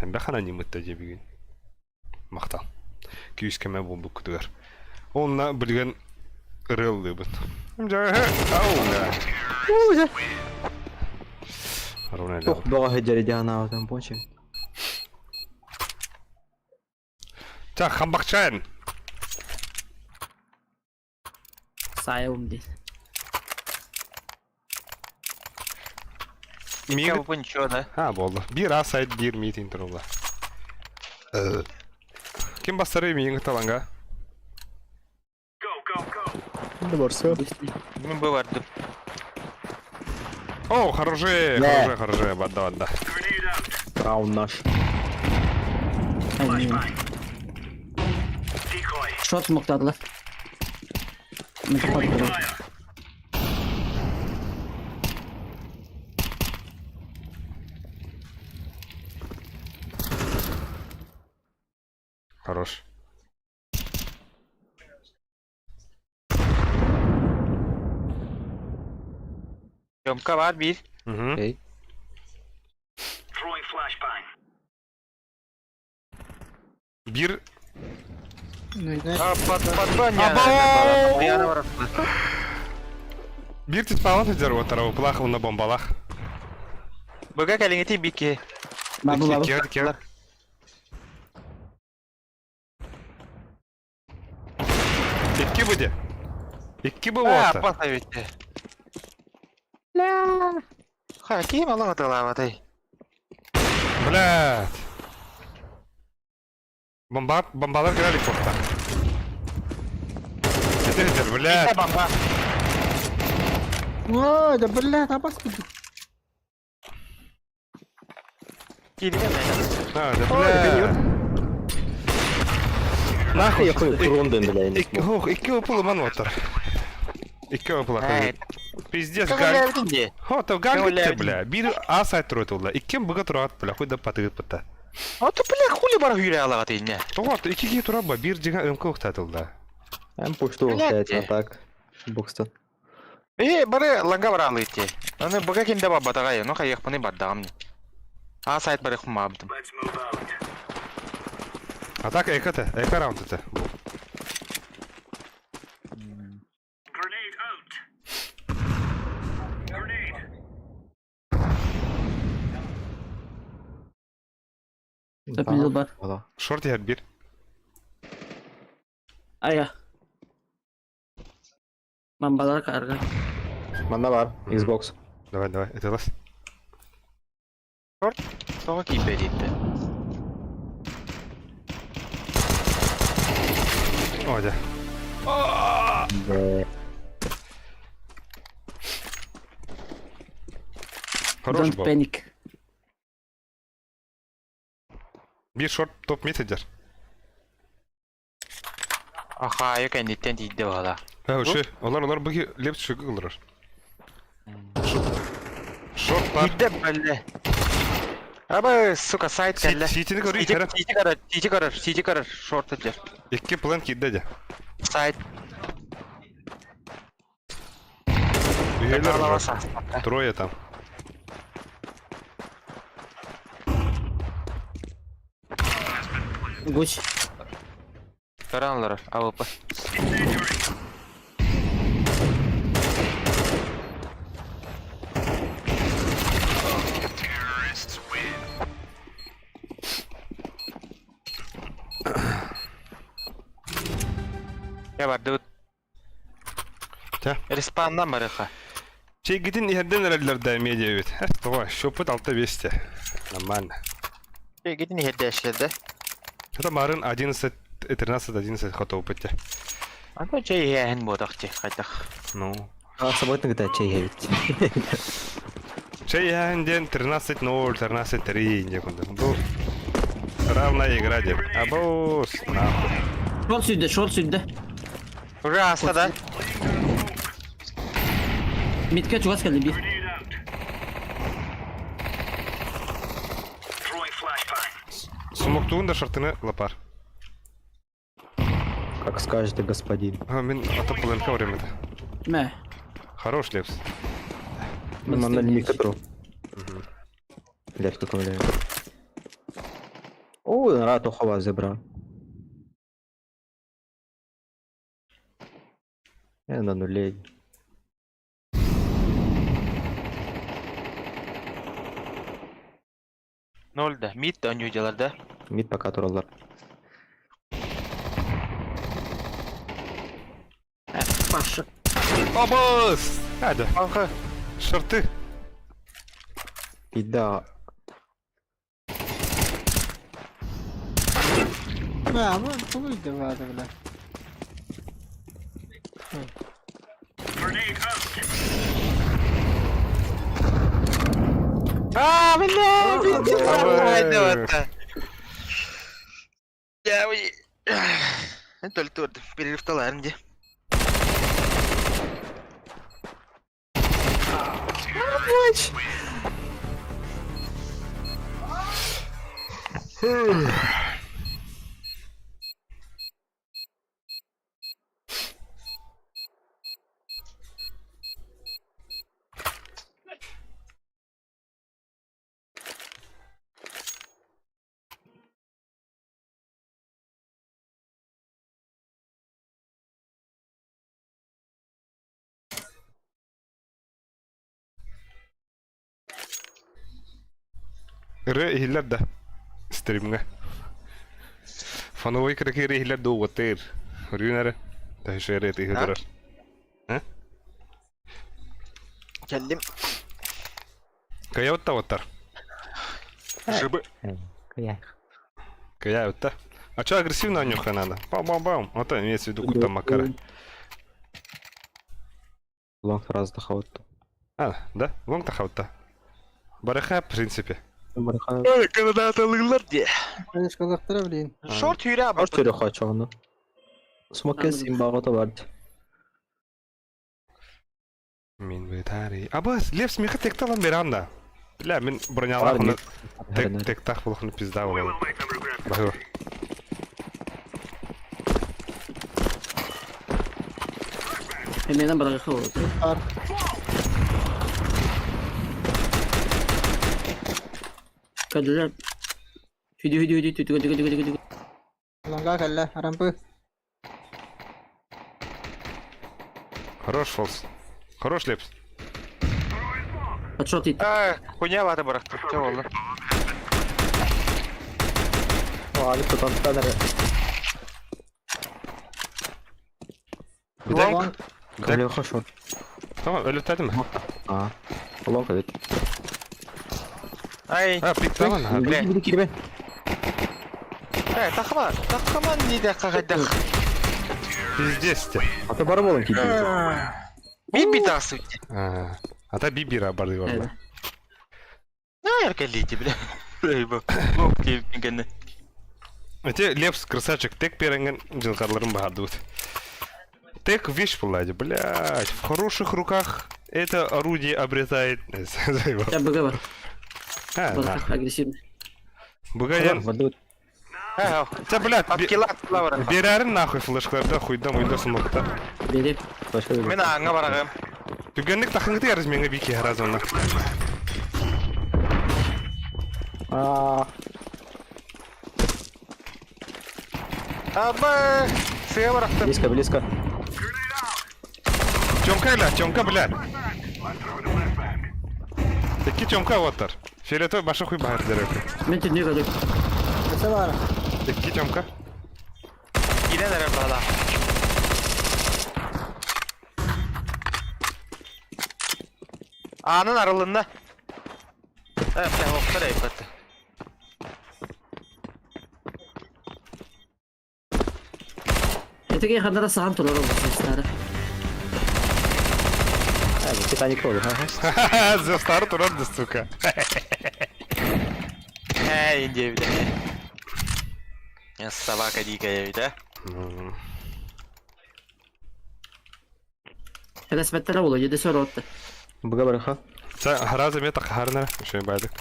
Бэх аноним ытта дебигин. Махтал. Күйіскеме болду күтүгөр. Онна билген ырылдыбын. Ау, да. Ох, бага хеджери диана там пончик. Так, хамбакчайн. Сайым ди. Миг. ничего, да? А, болды. Бир а сайт бир митинг турулла. Ким бастары миңи таланга? Барса. Мен бы бардым. О, хорошие, Да. хорошие, хорошие, бадда, бадда. Раунд наш. Шот муктадылар. Мен топадым. Хорош. Тёмка бар бир. Угу. Окей. Бир. А, под под Абау! Я Бир тиспалан хөдер отарау, плахов на бомбалах. Быга кәлиңети бики. Бабу бабу. Кер, кер. Икки буде. Икки бы А, вот. поставите. Ля. Ха, ким алың аталаватай. Блядь. Бомба, бомбалар кирали кохта. Это блядь. Бомба. Ой, да блядь, абас киди. Килген. А, да блядь. Нахуй. Я хуй турундын, бля, не Икки, смог. ох, икки опыл ыман оттар. Икки опыл Эй, Пиздец, Как ган. үлээбитин Хо, то ган Как битте, үлээбитин? бля. Бир А сайт турат Икки быга турат, бля. Хуй да патыгыт бытта. А то, бля, хули бар хүрэ алаҕат инне. Тоҕо, икки киһи турар ба, биир дьиҥэ ымка ухтатылла. Эм пушту Блядь. блядь, а так. Бокста. Э, бары ланга бараалы ити. Аны быга кимде барбатаҕай, ну хайыахпыный бардаҕым не. А сайт бары хумаабытым. А так эко-то, эко раунд это был. Топ мидл бар. Шорт я бир. Ая. Бомбалар карга. Манна бар, Xbox. Давай, давай, это лас. Тоҕо киирбэт О, да. Бля. Хорош Don't был. panic. Бир шорт топ мид идер. Аха, кэнниттэн тиийдэ баҕала. А, вообще, олар, олар быги лепт шыгы олар. Шорт бар. Тиийдэ бэллэ. Аба, сука, сайт кэллэ. Ситини көрүй, Сити кәрі. сити көрөр, сити көрөр, сити көрөр, шорт этер. Икки план кидде де. Сайт. Үйелер Алаба уже. саастатта. Трое там. Гусь. Көрөн олорор, АВП. Я бардыбыт. Тя. Респаннан барыха. Чей гитин иһерден эрэллэр да медиа бит. Тоҕо, шоппут алта бесте. Нормально. Гитин иһэрдээшлерде. Это марын 11, 13, 11 хотов битте. Аны чэй иһээһин буотах ти, хайдах. Ну. А, с собой тогда чай ведь. Чей иһээн ден 13-0, 13-3 не кунда. Бу равная игра деп. Абос, нахуй. Шорт сүдде, шорт сүдде. Уже аста да. Мидке чугас келди бир. Сумоктугун да шартыны лапар. Как скажете, господин. А, мен ата планка время Мэ. Хорош лепс. Манна микро. Блядь, кто там О, рад ухова забрал. Я на нуле. Ноль да. Мид да өнү да. Мид пока тураллар. Паша. Абос! Hadi. Алха. Шарты. Пида. Бля, ну тугуй давай, бля. А, бля, Абы. Я уй. Только перерыв где. Ре ихиллер да. Стримге. Фоновой кракер ихиллер до ватер. Рюнере. Тахишере тихидерер. Келдим. Кая отта ваттар. Жибы. Кая. Кая отта. А чё агрессивно нюха надо? Бам-бам-бам. Вот это имеется в виду кута макара. Лонг раз дахаут. А, да? Лонг тахаутта. Бараха, в принципе. Гранаталыылар дии. Конечно, блин. Шорт хүрэ Шорт түрө хочоҕуну. Смокка симбаҕа барды. Мин бытари. Абас, Лев смеха текталан беранда. Бля, мин бронялах оны тек тектах болохны пизда болот. Бахы. Эмиэнэн барыахха болот. Бар. Кадылар. Хүдү хүдү хүдү түгө түгө түгө түгө. Лонга кэллэ, рампы. Хорош фолс. Хорош Лепс. Подшот ит. Аа, хуйня бары бырахтыр. Чэ болла. Али тутан эрэ. Бүтэк. Бүтэк. Леха шорт. Tamam өлөттәдеме? А. Лонг эбит. Ай. А, пик tamam. Бля. Били кирбе. Э, тахма, тахман не да кагадах. Пиздец те. Ата бар болон кийди. Би тасыт. А, ата бибира барды бар. На эркелити, бля. Эй, бу. Лонг кийгенне. Эти Лепс красавчик тек перенген жылкарларын баһардыбыт. Тек вещь булади, блядь, в хороших руках это орудие обретает. Заебал. Я БГ бар. А, Бар нахуй. агрессивный. Бугаян. Барды. Э, Та, блядь, Откилат лавра. берәрин нахуй флешкаларда хуйда муйда смокта. Бери. Башка Мен аңа барагым. Түгенлек тахыңды ярыз меңе бики харазына. А. Аба, сыга барахтым. Близко, близко. Тёмка, бля, Тёмка, бля. Таки Тёмка оттар. Фиолетовый баша хуй бахар дерек. Мен түнне кадыр. Өсө бар. Таки Тёмка. Кирен эрэ бала. Анын арылынна. Э, бля, оқтар айпатты. Этеге хандара сахан турар olsun istari. А, Титаник болду. Ха. За старт урод, сука. Э, инде бля. Я собака дикая, да? Эдес беттер болу, еде сөр отты. Буга барха. Са хараза мета харна, шой байдык.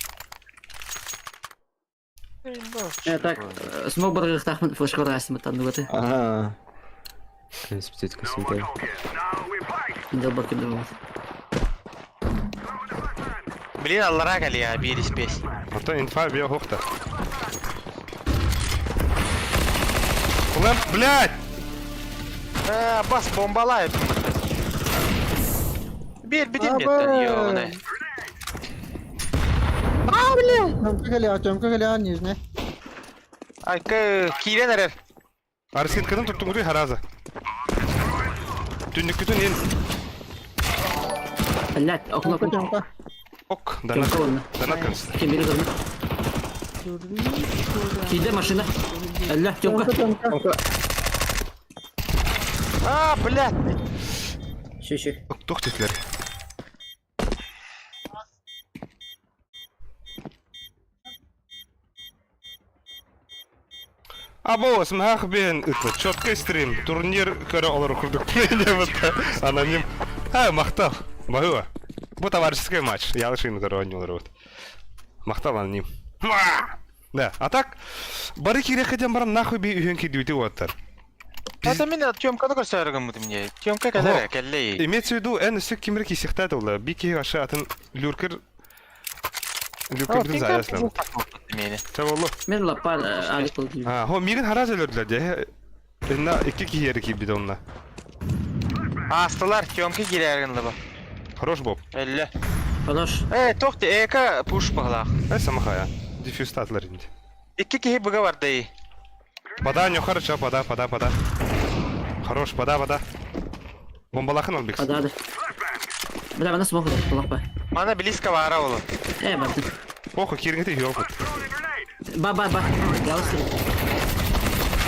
Э, так, смог баргыктахмын флешкор астымы танугаты. Ага. Специфика света. Индел баркы болот. Блин, аллара калия, бирис пес. Ото инфа био хохта. Лэмп, блядь! Э, бас бомбалай. Бир бидим Аба. деттен, ёбаный. Тёмка кэллэ, Тёмка кэллэ, нижний. Ай, кирен эрэр. Арсен кытын туттуңду хараза. Түннүк күтүн ен. Блядь, окно Тёмка, Тёмка. Ок, донат. Тёмка онна. Донат кынс. Кем бери кызны. Кийде машина. Әллә, Тёмка. Тёмка, Тёмка. А, блядь. Ши, ши. Тух тетлер. Або, смах бен, это четкий стрим, турнир көрө олар курдук. Аноним. А, мактал. Багыва. Бу товарищеский матч. Я лишь көрө ойнолор вот. Мактал аноним. Да, а так, бары кире хотя барам нахуй би үйөн кидүүтү оттар. Это мен Тёмканы көрсөргөн бу мне. Тёмка кэлэр, кэллей. Имеется в виду, эн үсүк кимир кисихтат ола. Би ки аша атын люркер люркер битин заяслам. Мени. Чаболу. Мен лапар алик болду. А, хо мирин хараз өлөрдүлөр де. Энна икки киери кийбит онна. Астылар Тёмка кирерген лаба. Хорош боб. Элле. Хорош. Э, тохты, эка пуш баглах. Ай самахая. Диффюз татлар инди. Икки киһи быга барды. Пода, не хорошо, пода, пода, пода. Хорош, пода, пода. Бомбалахын он бикс. Адады. Бля, мана смог да, па. Мана близко бара олу. Э, барды. Похуй, кириңти ёпут. Ба, ба, ба. Ялыстыр.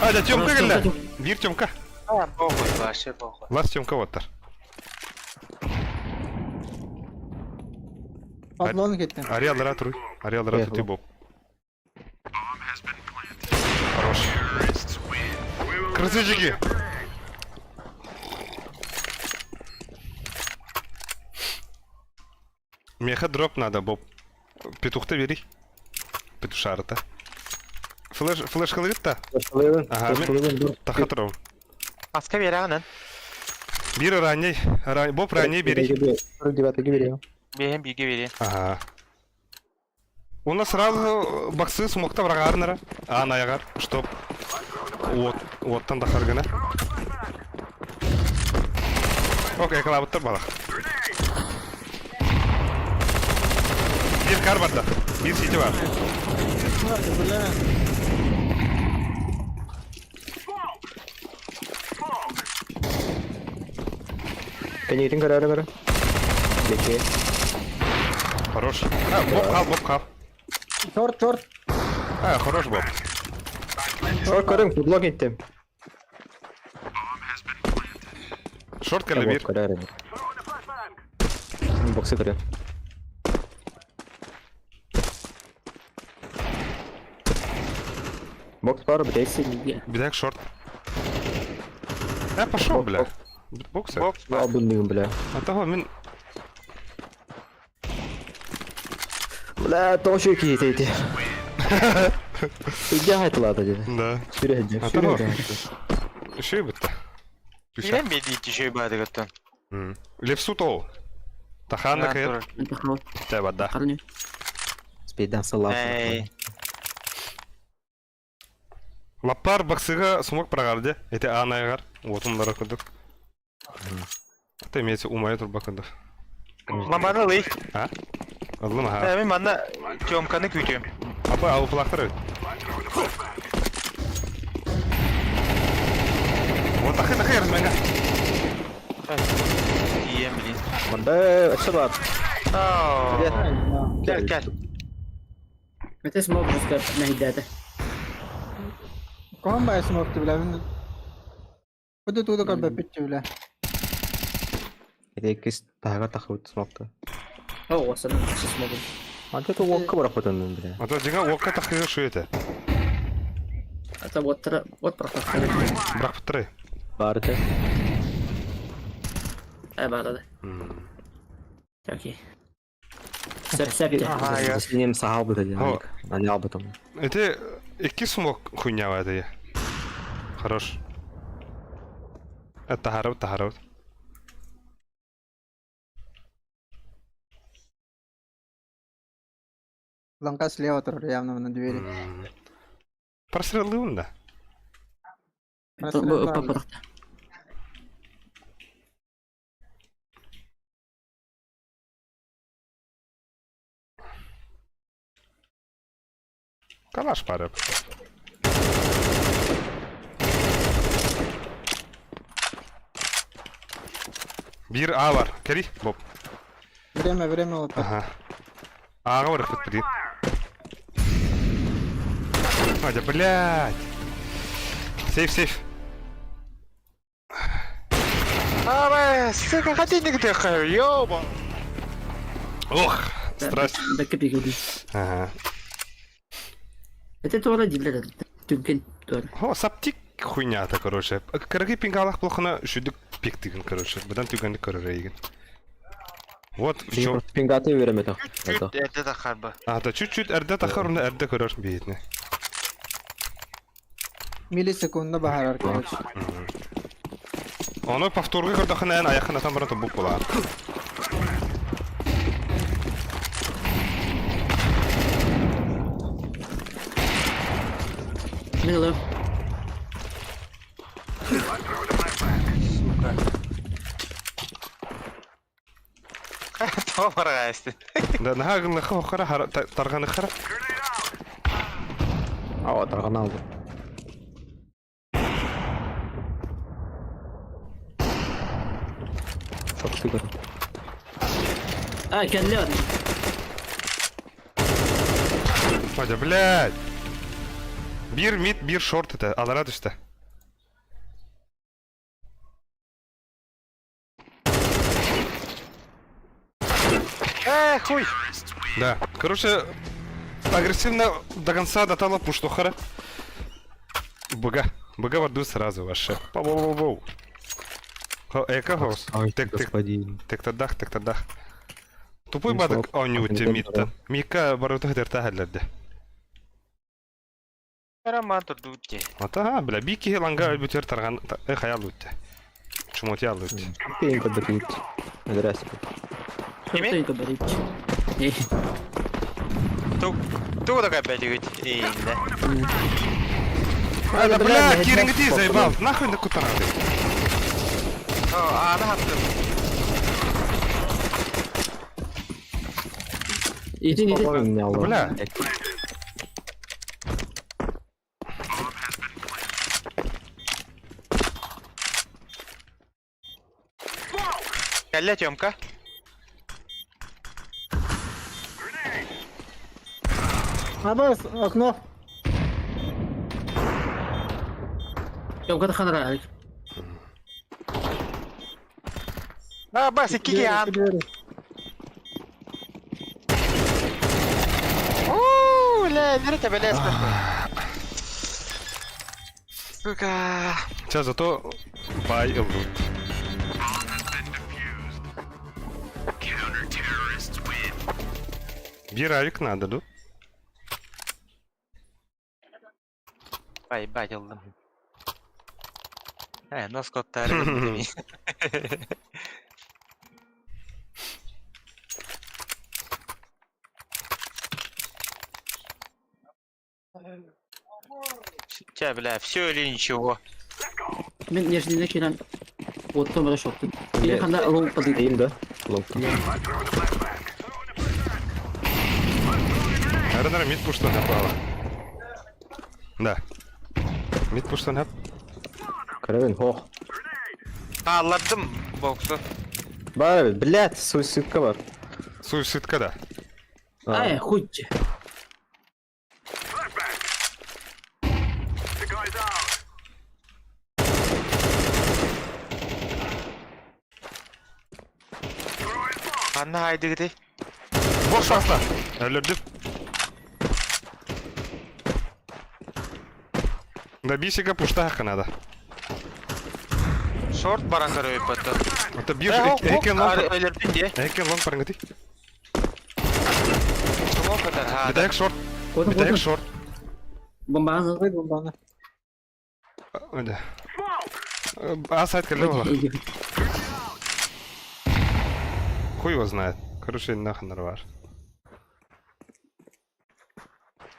А, да Тёмка Хорош, келді. Тёмка, Бир Тёмка. А, похуй, вообще похуй. Лас Тёмка оттар. Подлон кеттим. Ариаллара туруй. Ариаллара Поехали. ты боб. Хорош. Красавчики! Меха дроп надо, Боб. Петух-то бери. Петушара-то. Флеш, флеш хылыгыт-та? Ага, Таха турабын. Аска берәгәнен. Бир ранней. Боб ранней бери. 49 бери. Бэһэн бииргэ бере. Ага. У нас сразу баксы смокта врагарнера. А, наягар. Чтоб. Вот, вот там дахаргана. Окей, клабыттар балах. Бир кар барда. Бир сити бар. Бля. Кэнигитин көрөөрү көрө. Леке. Хорош. А, Боб хал, Боб хал. Шорт, шорт. А, хорош, Боб. Ор көрүң, подлог еттим. Шорт кэлэ бир. Көрөөрү. Боксы көрө. Бокс бар, битекси. Бидак шорт. А, пошел, бля. Бокса. Бокс бар. Абын бля. А того мин Бля, тошу кийти. Иди хайтла да деди. Да. Сүрәҗе, А того. сүрәҗе. Еще и бітті. Билен беди тишей бады гыттан. Левсу тол. Таханда кайыр. Тәбә да. Спейдан салап. Эй. Лаппар баксыга смок прогарды. Это анайгар. Вот он дара кындык. Это имеется умая турба кындык. Маманы лый. Аллым ха. Мин манна Тёмканы күтөм. Апа алып лактыр. Вот тахы тахы размега. Тием блин. Манда өсө бар. Ау. Кел кел. Мете смог жестко нахидата. Ком бай смок ты, бля. Куда туда как бы пить, бля. Эдекис тага тахыбыт смокты. О, осана смог. Анда то вокка бар потон бля. А то дига окка тахы шу это. Это вот вот проход. Брак пыттыры. Бар да. Э, бара да. Окей. Сеп сеп. Ага, я. Синем сахал бит О. деді. Аны албытым. Это икки смок хуйня это я. Хорош. Это хараб, тахараб. Ланка слева тоже явно на двери. Прострелы да. Папа. Калаш пара. Бир А бар. Кери, Боб. Время, время вот так. Ага. Ага, бар хит блин. Надя, блядь. Сейф, сейф. Абы, сука, хотите где ёба. Ох, страсть. Да копи Ага. Это тоже дилер. Түнкен тоже. О, саптик хуйня-то, короче. Кыргы пингалах плохона шүдүк пиктигин, короче. Бадан түгәнлек көрөр еген. Вот в чем. Пингаты вереме Чуть это тахарба. А, да чуть-чуть әрдә тахар, уны әрдә көрөр бейтне. Миллисекунда бахарар, короче. Оны повторга көрдөхөн эн аяқын атан баран тобук була. Мило. То баргасты. Да наха гынлыхы хохара тарганы хара. Ава тарган алды. Çok sigara. А, кәлле. Надя, блядь. Бир мид, бир шорт это, алара түсті. Э, хуй. Да. Короче, агрессивно до конца до тала пуштухара. Бга. Бга варду сразу ваше. Пау-пау-пау. Эко хаус. Ай, Тек тек господин. тек тадах, тек тадах. Тупой Не бадык слаб, оонньуу не митта. Мика барыта хэтэртэ Роман тут дутте. Ата, бля, бики ланга өлбүтер тарган хаял үтте. Чумотял үтте. Пейн подберут. Здрасте. Кими? Что ты говоришь? Эй, Ту такая опять говорит. Эй, да. А, да, бля, кирингти заебал. Нахуй на кутана ты. О, а, да, иди, иди. Бля. Калля, Тёмка. Абас, окно. Тёмка ханра. А, бас, и кикиан. Уу, ля, верите, бля, Сука. Сейчас зато бай лут. Биравик надо, да? Бай, бай, ылдым. Э, нос коттары. Ча, бля, все или ничего. Мен нежнine кирен. Оттон бара шоктун. Или ханда лоу пады. Им, да? Лоу. Наверное, мид пуштон напала. Да. Мид пуштон хап. Каравин, хох. А, ладым, боксу. Бар, блядь, суицидка бар. Суицидка, да. Ай, хуй. Анна айды гди. Бош аста. Өлөрдүм. Да бисика пушта надо. Шорт баран көрөй батты. Это бир экен лонг. Өлөрдүн де. Экен лонг парангати. Лонг катар. Ха. Битек шорт. Битек шорт. Бомбаны. Бомбаны. Да. А сайт кэллэ Хуй его знает. Короче, нахуй нарвар.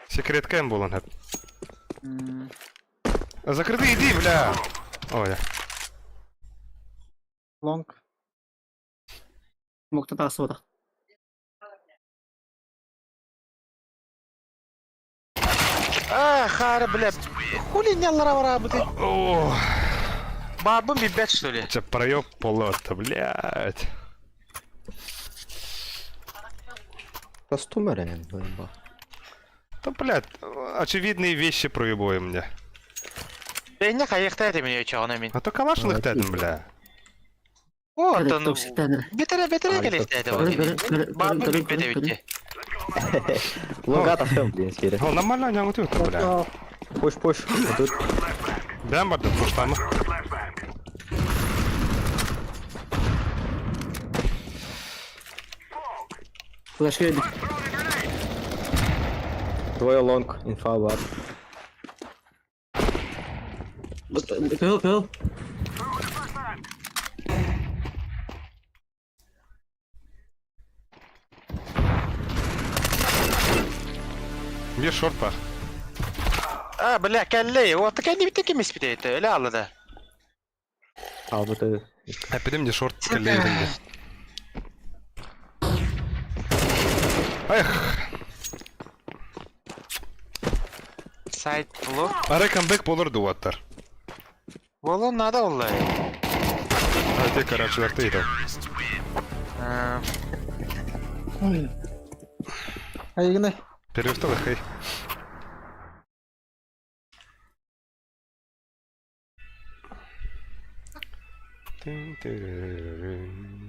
Секрет кэм был он. Закрытый иди, бля! Ой. Лонг. Мог тата сода. А, хара, бля. Хули не лара бу ты. О, Бабым бибет, что ли? Че проеб полота, блядь. Костюмерен, ба. Да, блядь, очевидные вещи проебуем мне. Э, не хаехта меня чего мин. А то калаш лыхтадым, бля. О, то ну. Бетере, бетере А, келехте это это- вот. Бабым бибет битте. Лонгат ахтым, блин, скере. О, нормально, не могу бля. Пуш, пуш. Тут Бям барды, пуштама. Флешка иди. двое лонг, инфа бар. Пил, пил. Бир шорт пах. А, бля, келле. Вот такая не битте кемес бите это. Эле алды да. А, вот это. Әпедем де шорт келлейдім де. Эх, Сайт блок. ара камбэк болор дуаттар. Болон надо оллай. А те карачылар ты Айгына. Перевтал хей. Тын-тырырырын.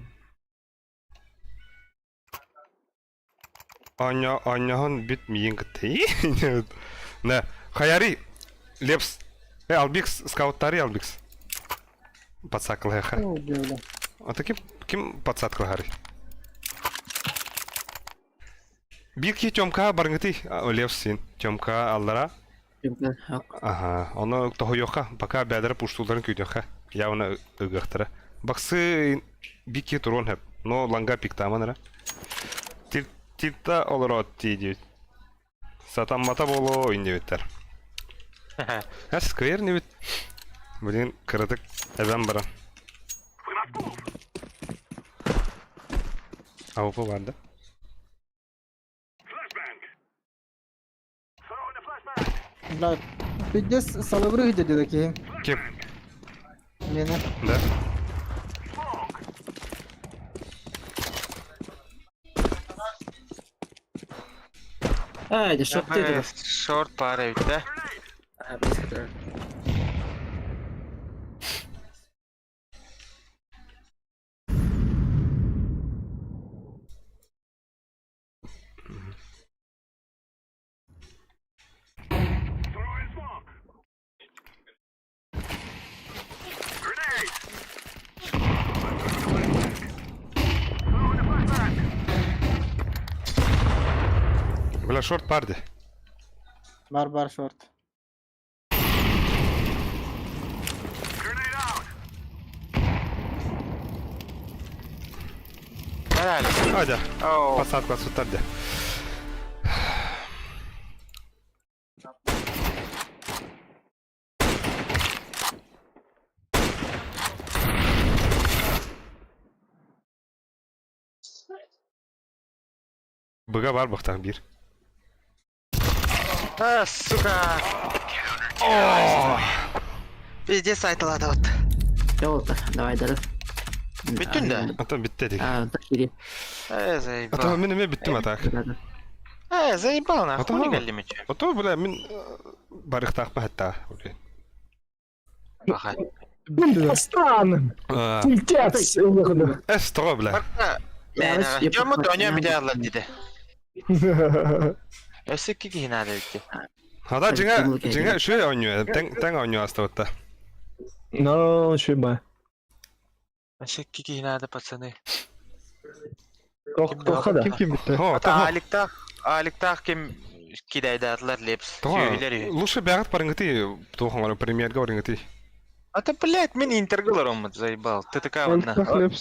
Оонньоһон бүт миигин кытта. На, Хаяри, Лепс, Албикс, скауттари Албикс. Подсадкалыха. А ким, ким подсадкалыхары? Биир киһи Тёмка барыҥытый, Лепс син, Тёмка аллара. Аха, ону тоһуйуохха, пока бэдэрэ пуштууларын күүтүөххэ, явно ыгыахтара. Баксы биир киһи туруон сөп, но ланга пиктааман эрэ. Тилта олороот дии диэбит. Сатаммата буолуо иннибиттэр. Эс, кыайар инибит. Блин, кыратык эбэн баран. АВП бар да? Бля, пиздец салыбыры иһдэ диэдэ киһи. Ким? Миэнэ. Да? А, это шорт ты. Шорт пара ведь, да? А, близко тоже. Бля, шорт парди. Бар бар шорт. Адя, посадка суттар дя. Быга бар бахтан бир. А, сука! Пиздец айтылады вот. Жолта, давай дары. Бүттүн да? Антон битте дик. А, так иди. Э, А то заебал. мин эме бүттүм а так. Э, заебал А нахуй, то хули галимичи. А то бля мин барыхтаах бахатта. Баха. Странно. Пиздец. Эс того бля. Жому тоня бидерлар диде. Өссө киги надо битти. Хада жиңа жиңа үшөө ойноо. Тең тең ойноо астабытта. Но, шуба. Өссө киги надо пацаны. Тоха да. Ким ким битти? Хо, того. Аликтах, Аликтах ким кидайдатлар лепс. Того. Сүйүлер. Лучше бягат барыңгыты тухоңор премьерге барыңгыты. А ты, блядь, мен интергалар он заебал. Ты такая вот на. Хлеб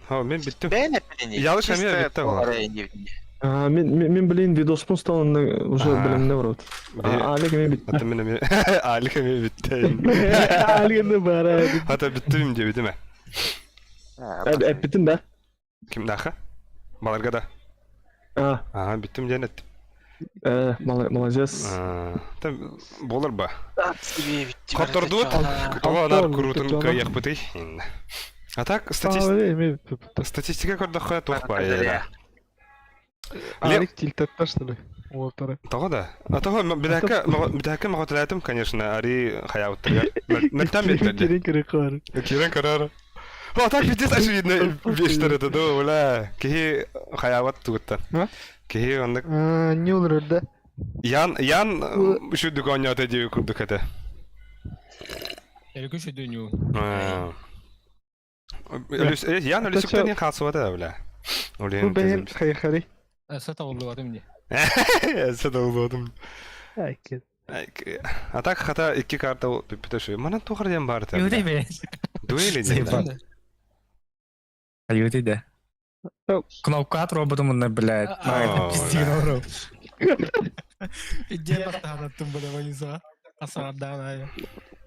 Хо, мен бүттүм. Бәне пилени. Ялыш эме битти го. Мен, мен, блин, видоспун стал уже, А. блин, не в рот. Алик мен бит. Ата мен эме Алик эме битти. Алгыны бара. Ата бүттүм деп эме. Эппитин да. Ким даха? Баларга да. А, Ага, бүттүм диэн эттим. молодец. Там болар ба. Коттордуут, того анар курутун кыйык бытый. А так статистика көрдөххө туох баа. Алик тилтеттер что ли? Уолтары. Того да. А того бидәкә бидәкә мөгөтөләтем, конечно, ари хаябыттырга. Мөлтәм беттер. Кирен кире кар. Кирен карар. О, так пиздец очевидно вещтер это, да, бля. Кихи хаябат тугутта. Кихи оннык. Не олар да. Ян Ян үшүдүк ойнот эди курдук это. Эркү шүдүнү. Ян өлүсүктен хаалсыбата, бля. Бу Олен. бэйэн хайхари. Сата оллуатым не. Сата оллуатым. Айкет. А так хата икки карта бүппүтө Манан тухар диэн бар та. Юди бе. Дуэли диэн. Юди да. Кнопка от робота мына, блядь. Пиздин Иде бастаһаттым бля ваниза. Асардан ай.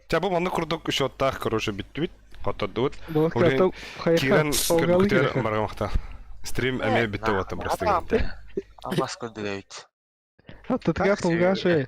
Ча бу манны курдук счеттах, короче, бүттүбүт. Хотодуут. Бу карта Кирен хайха. көрбүктөр баргамакта. Стрим эме бүттү оттан просто. Амас көндүгөйт. Аттыга толгашы.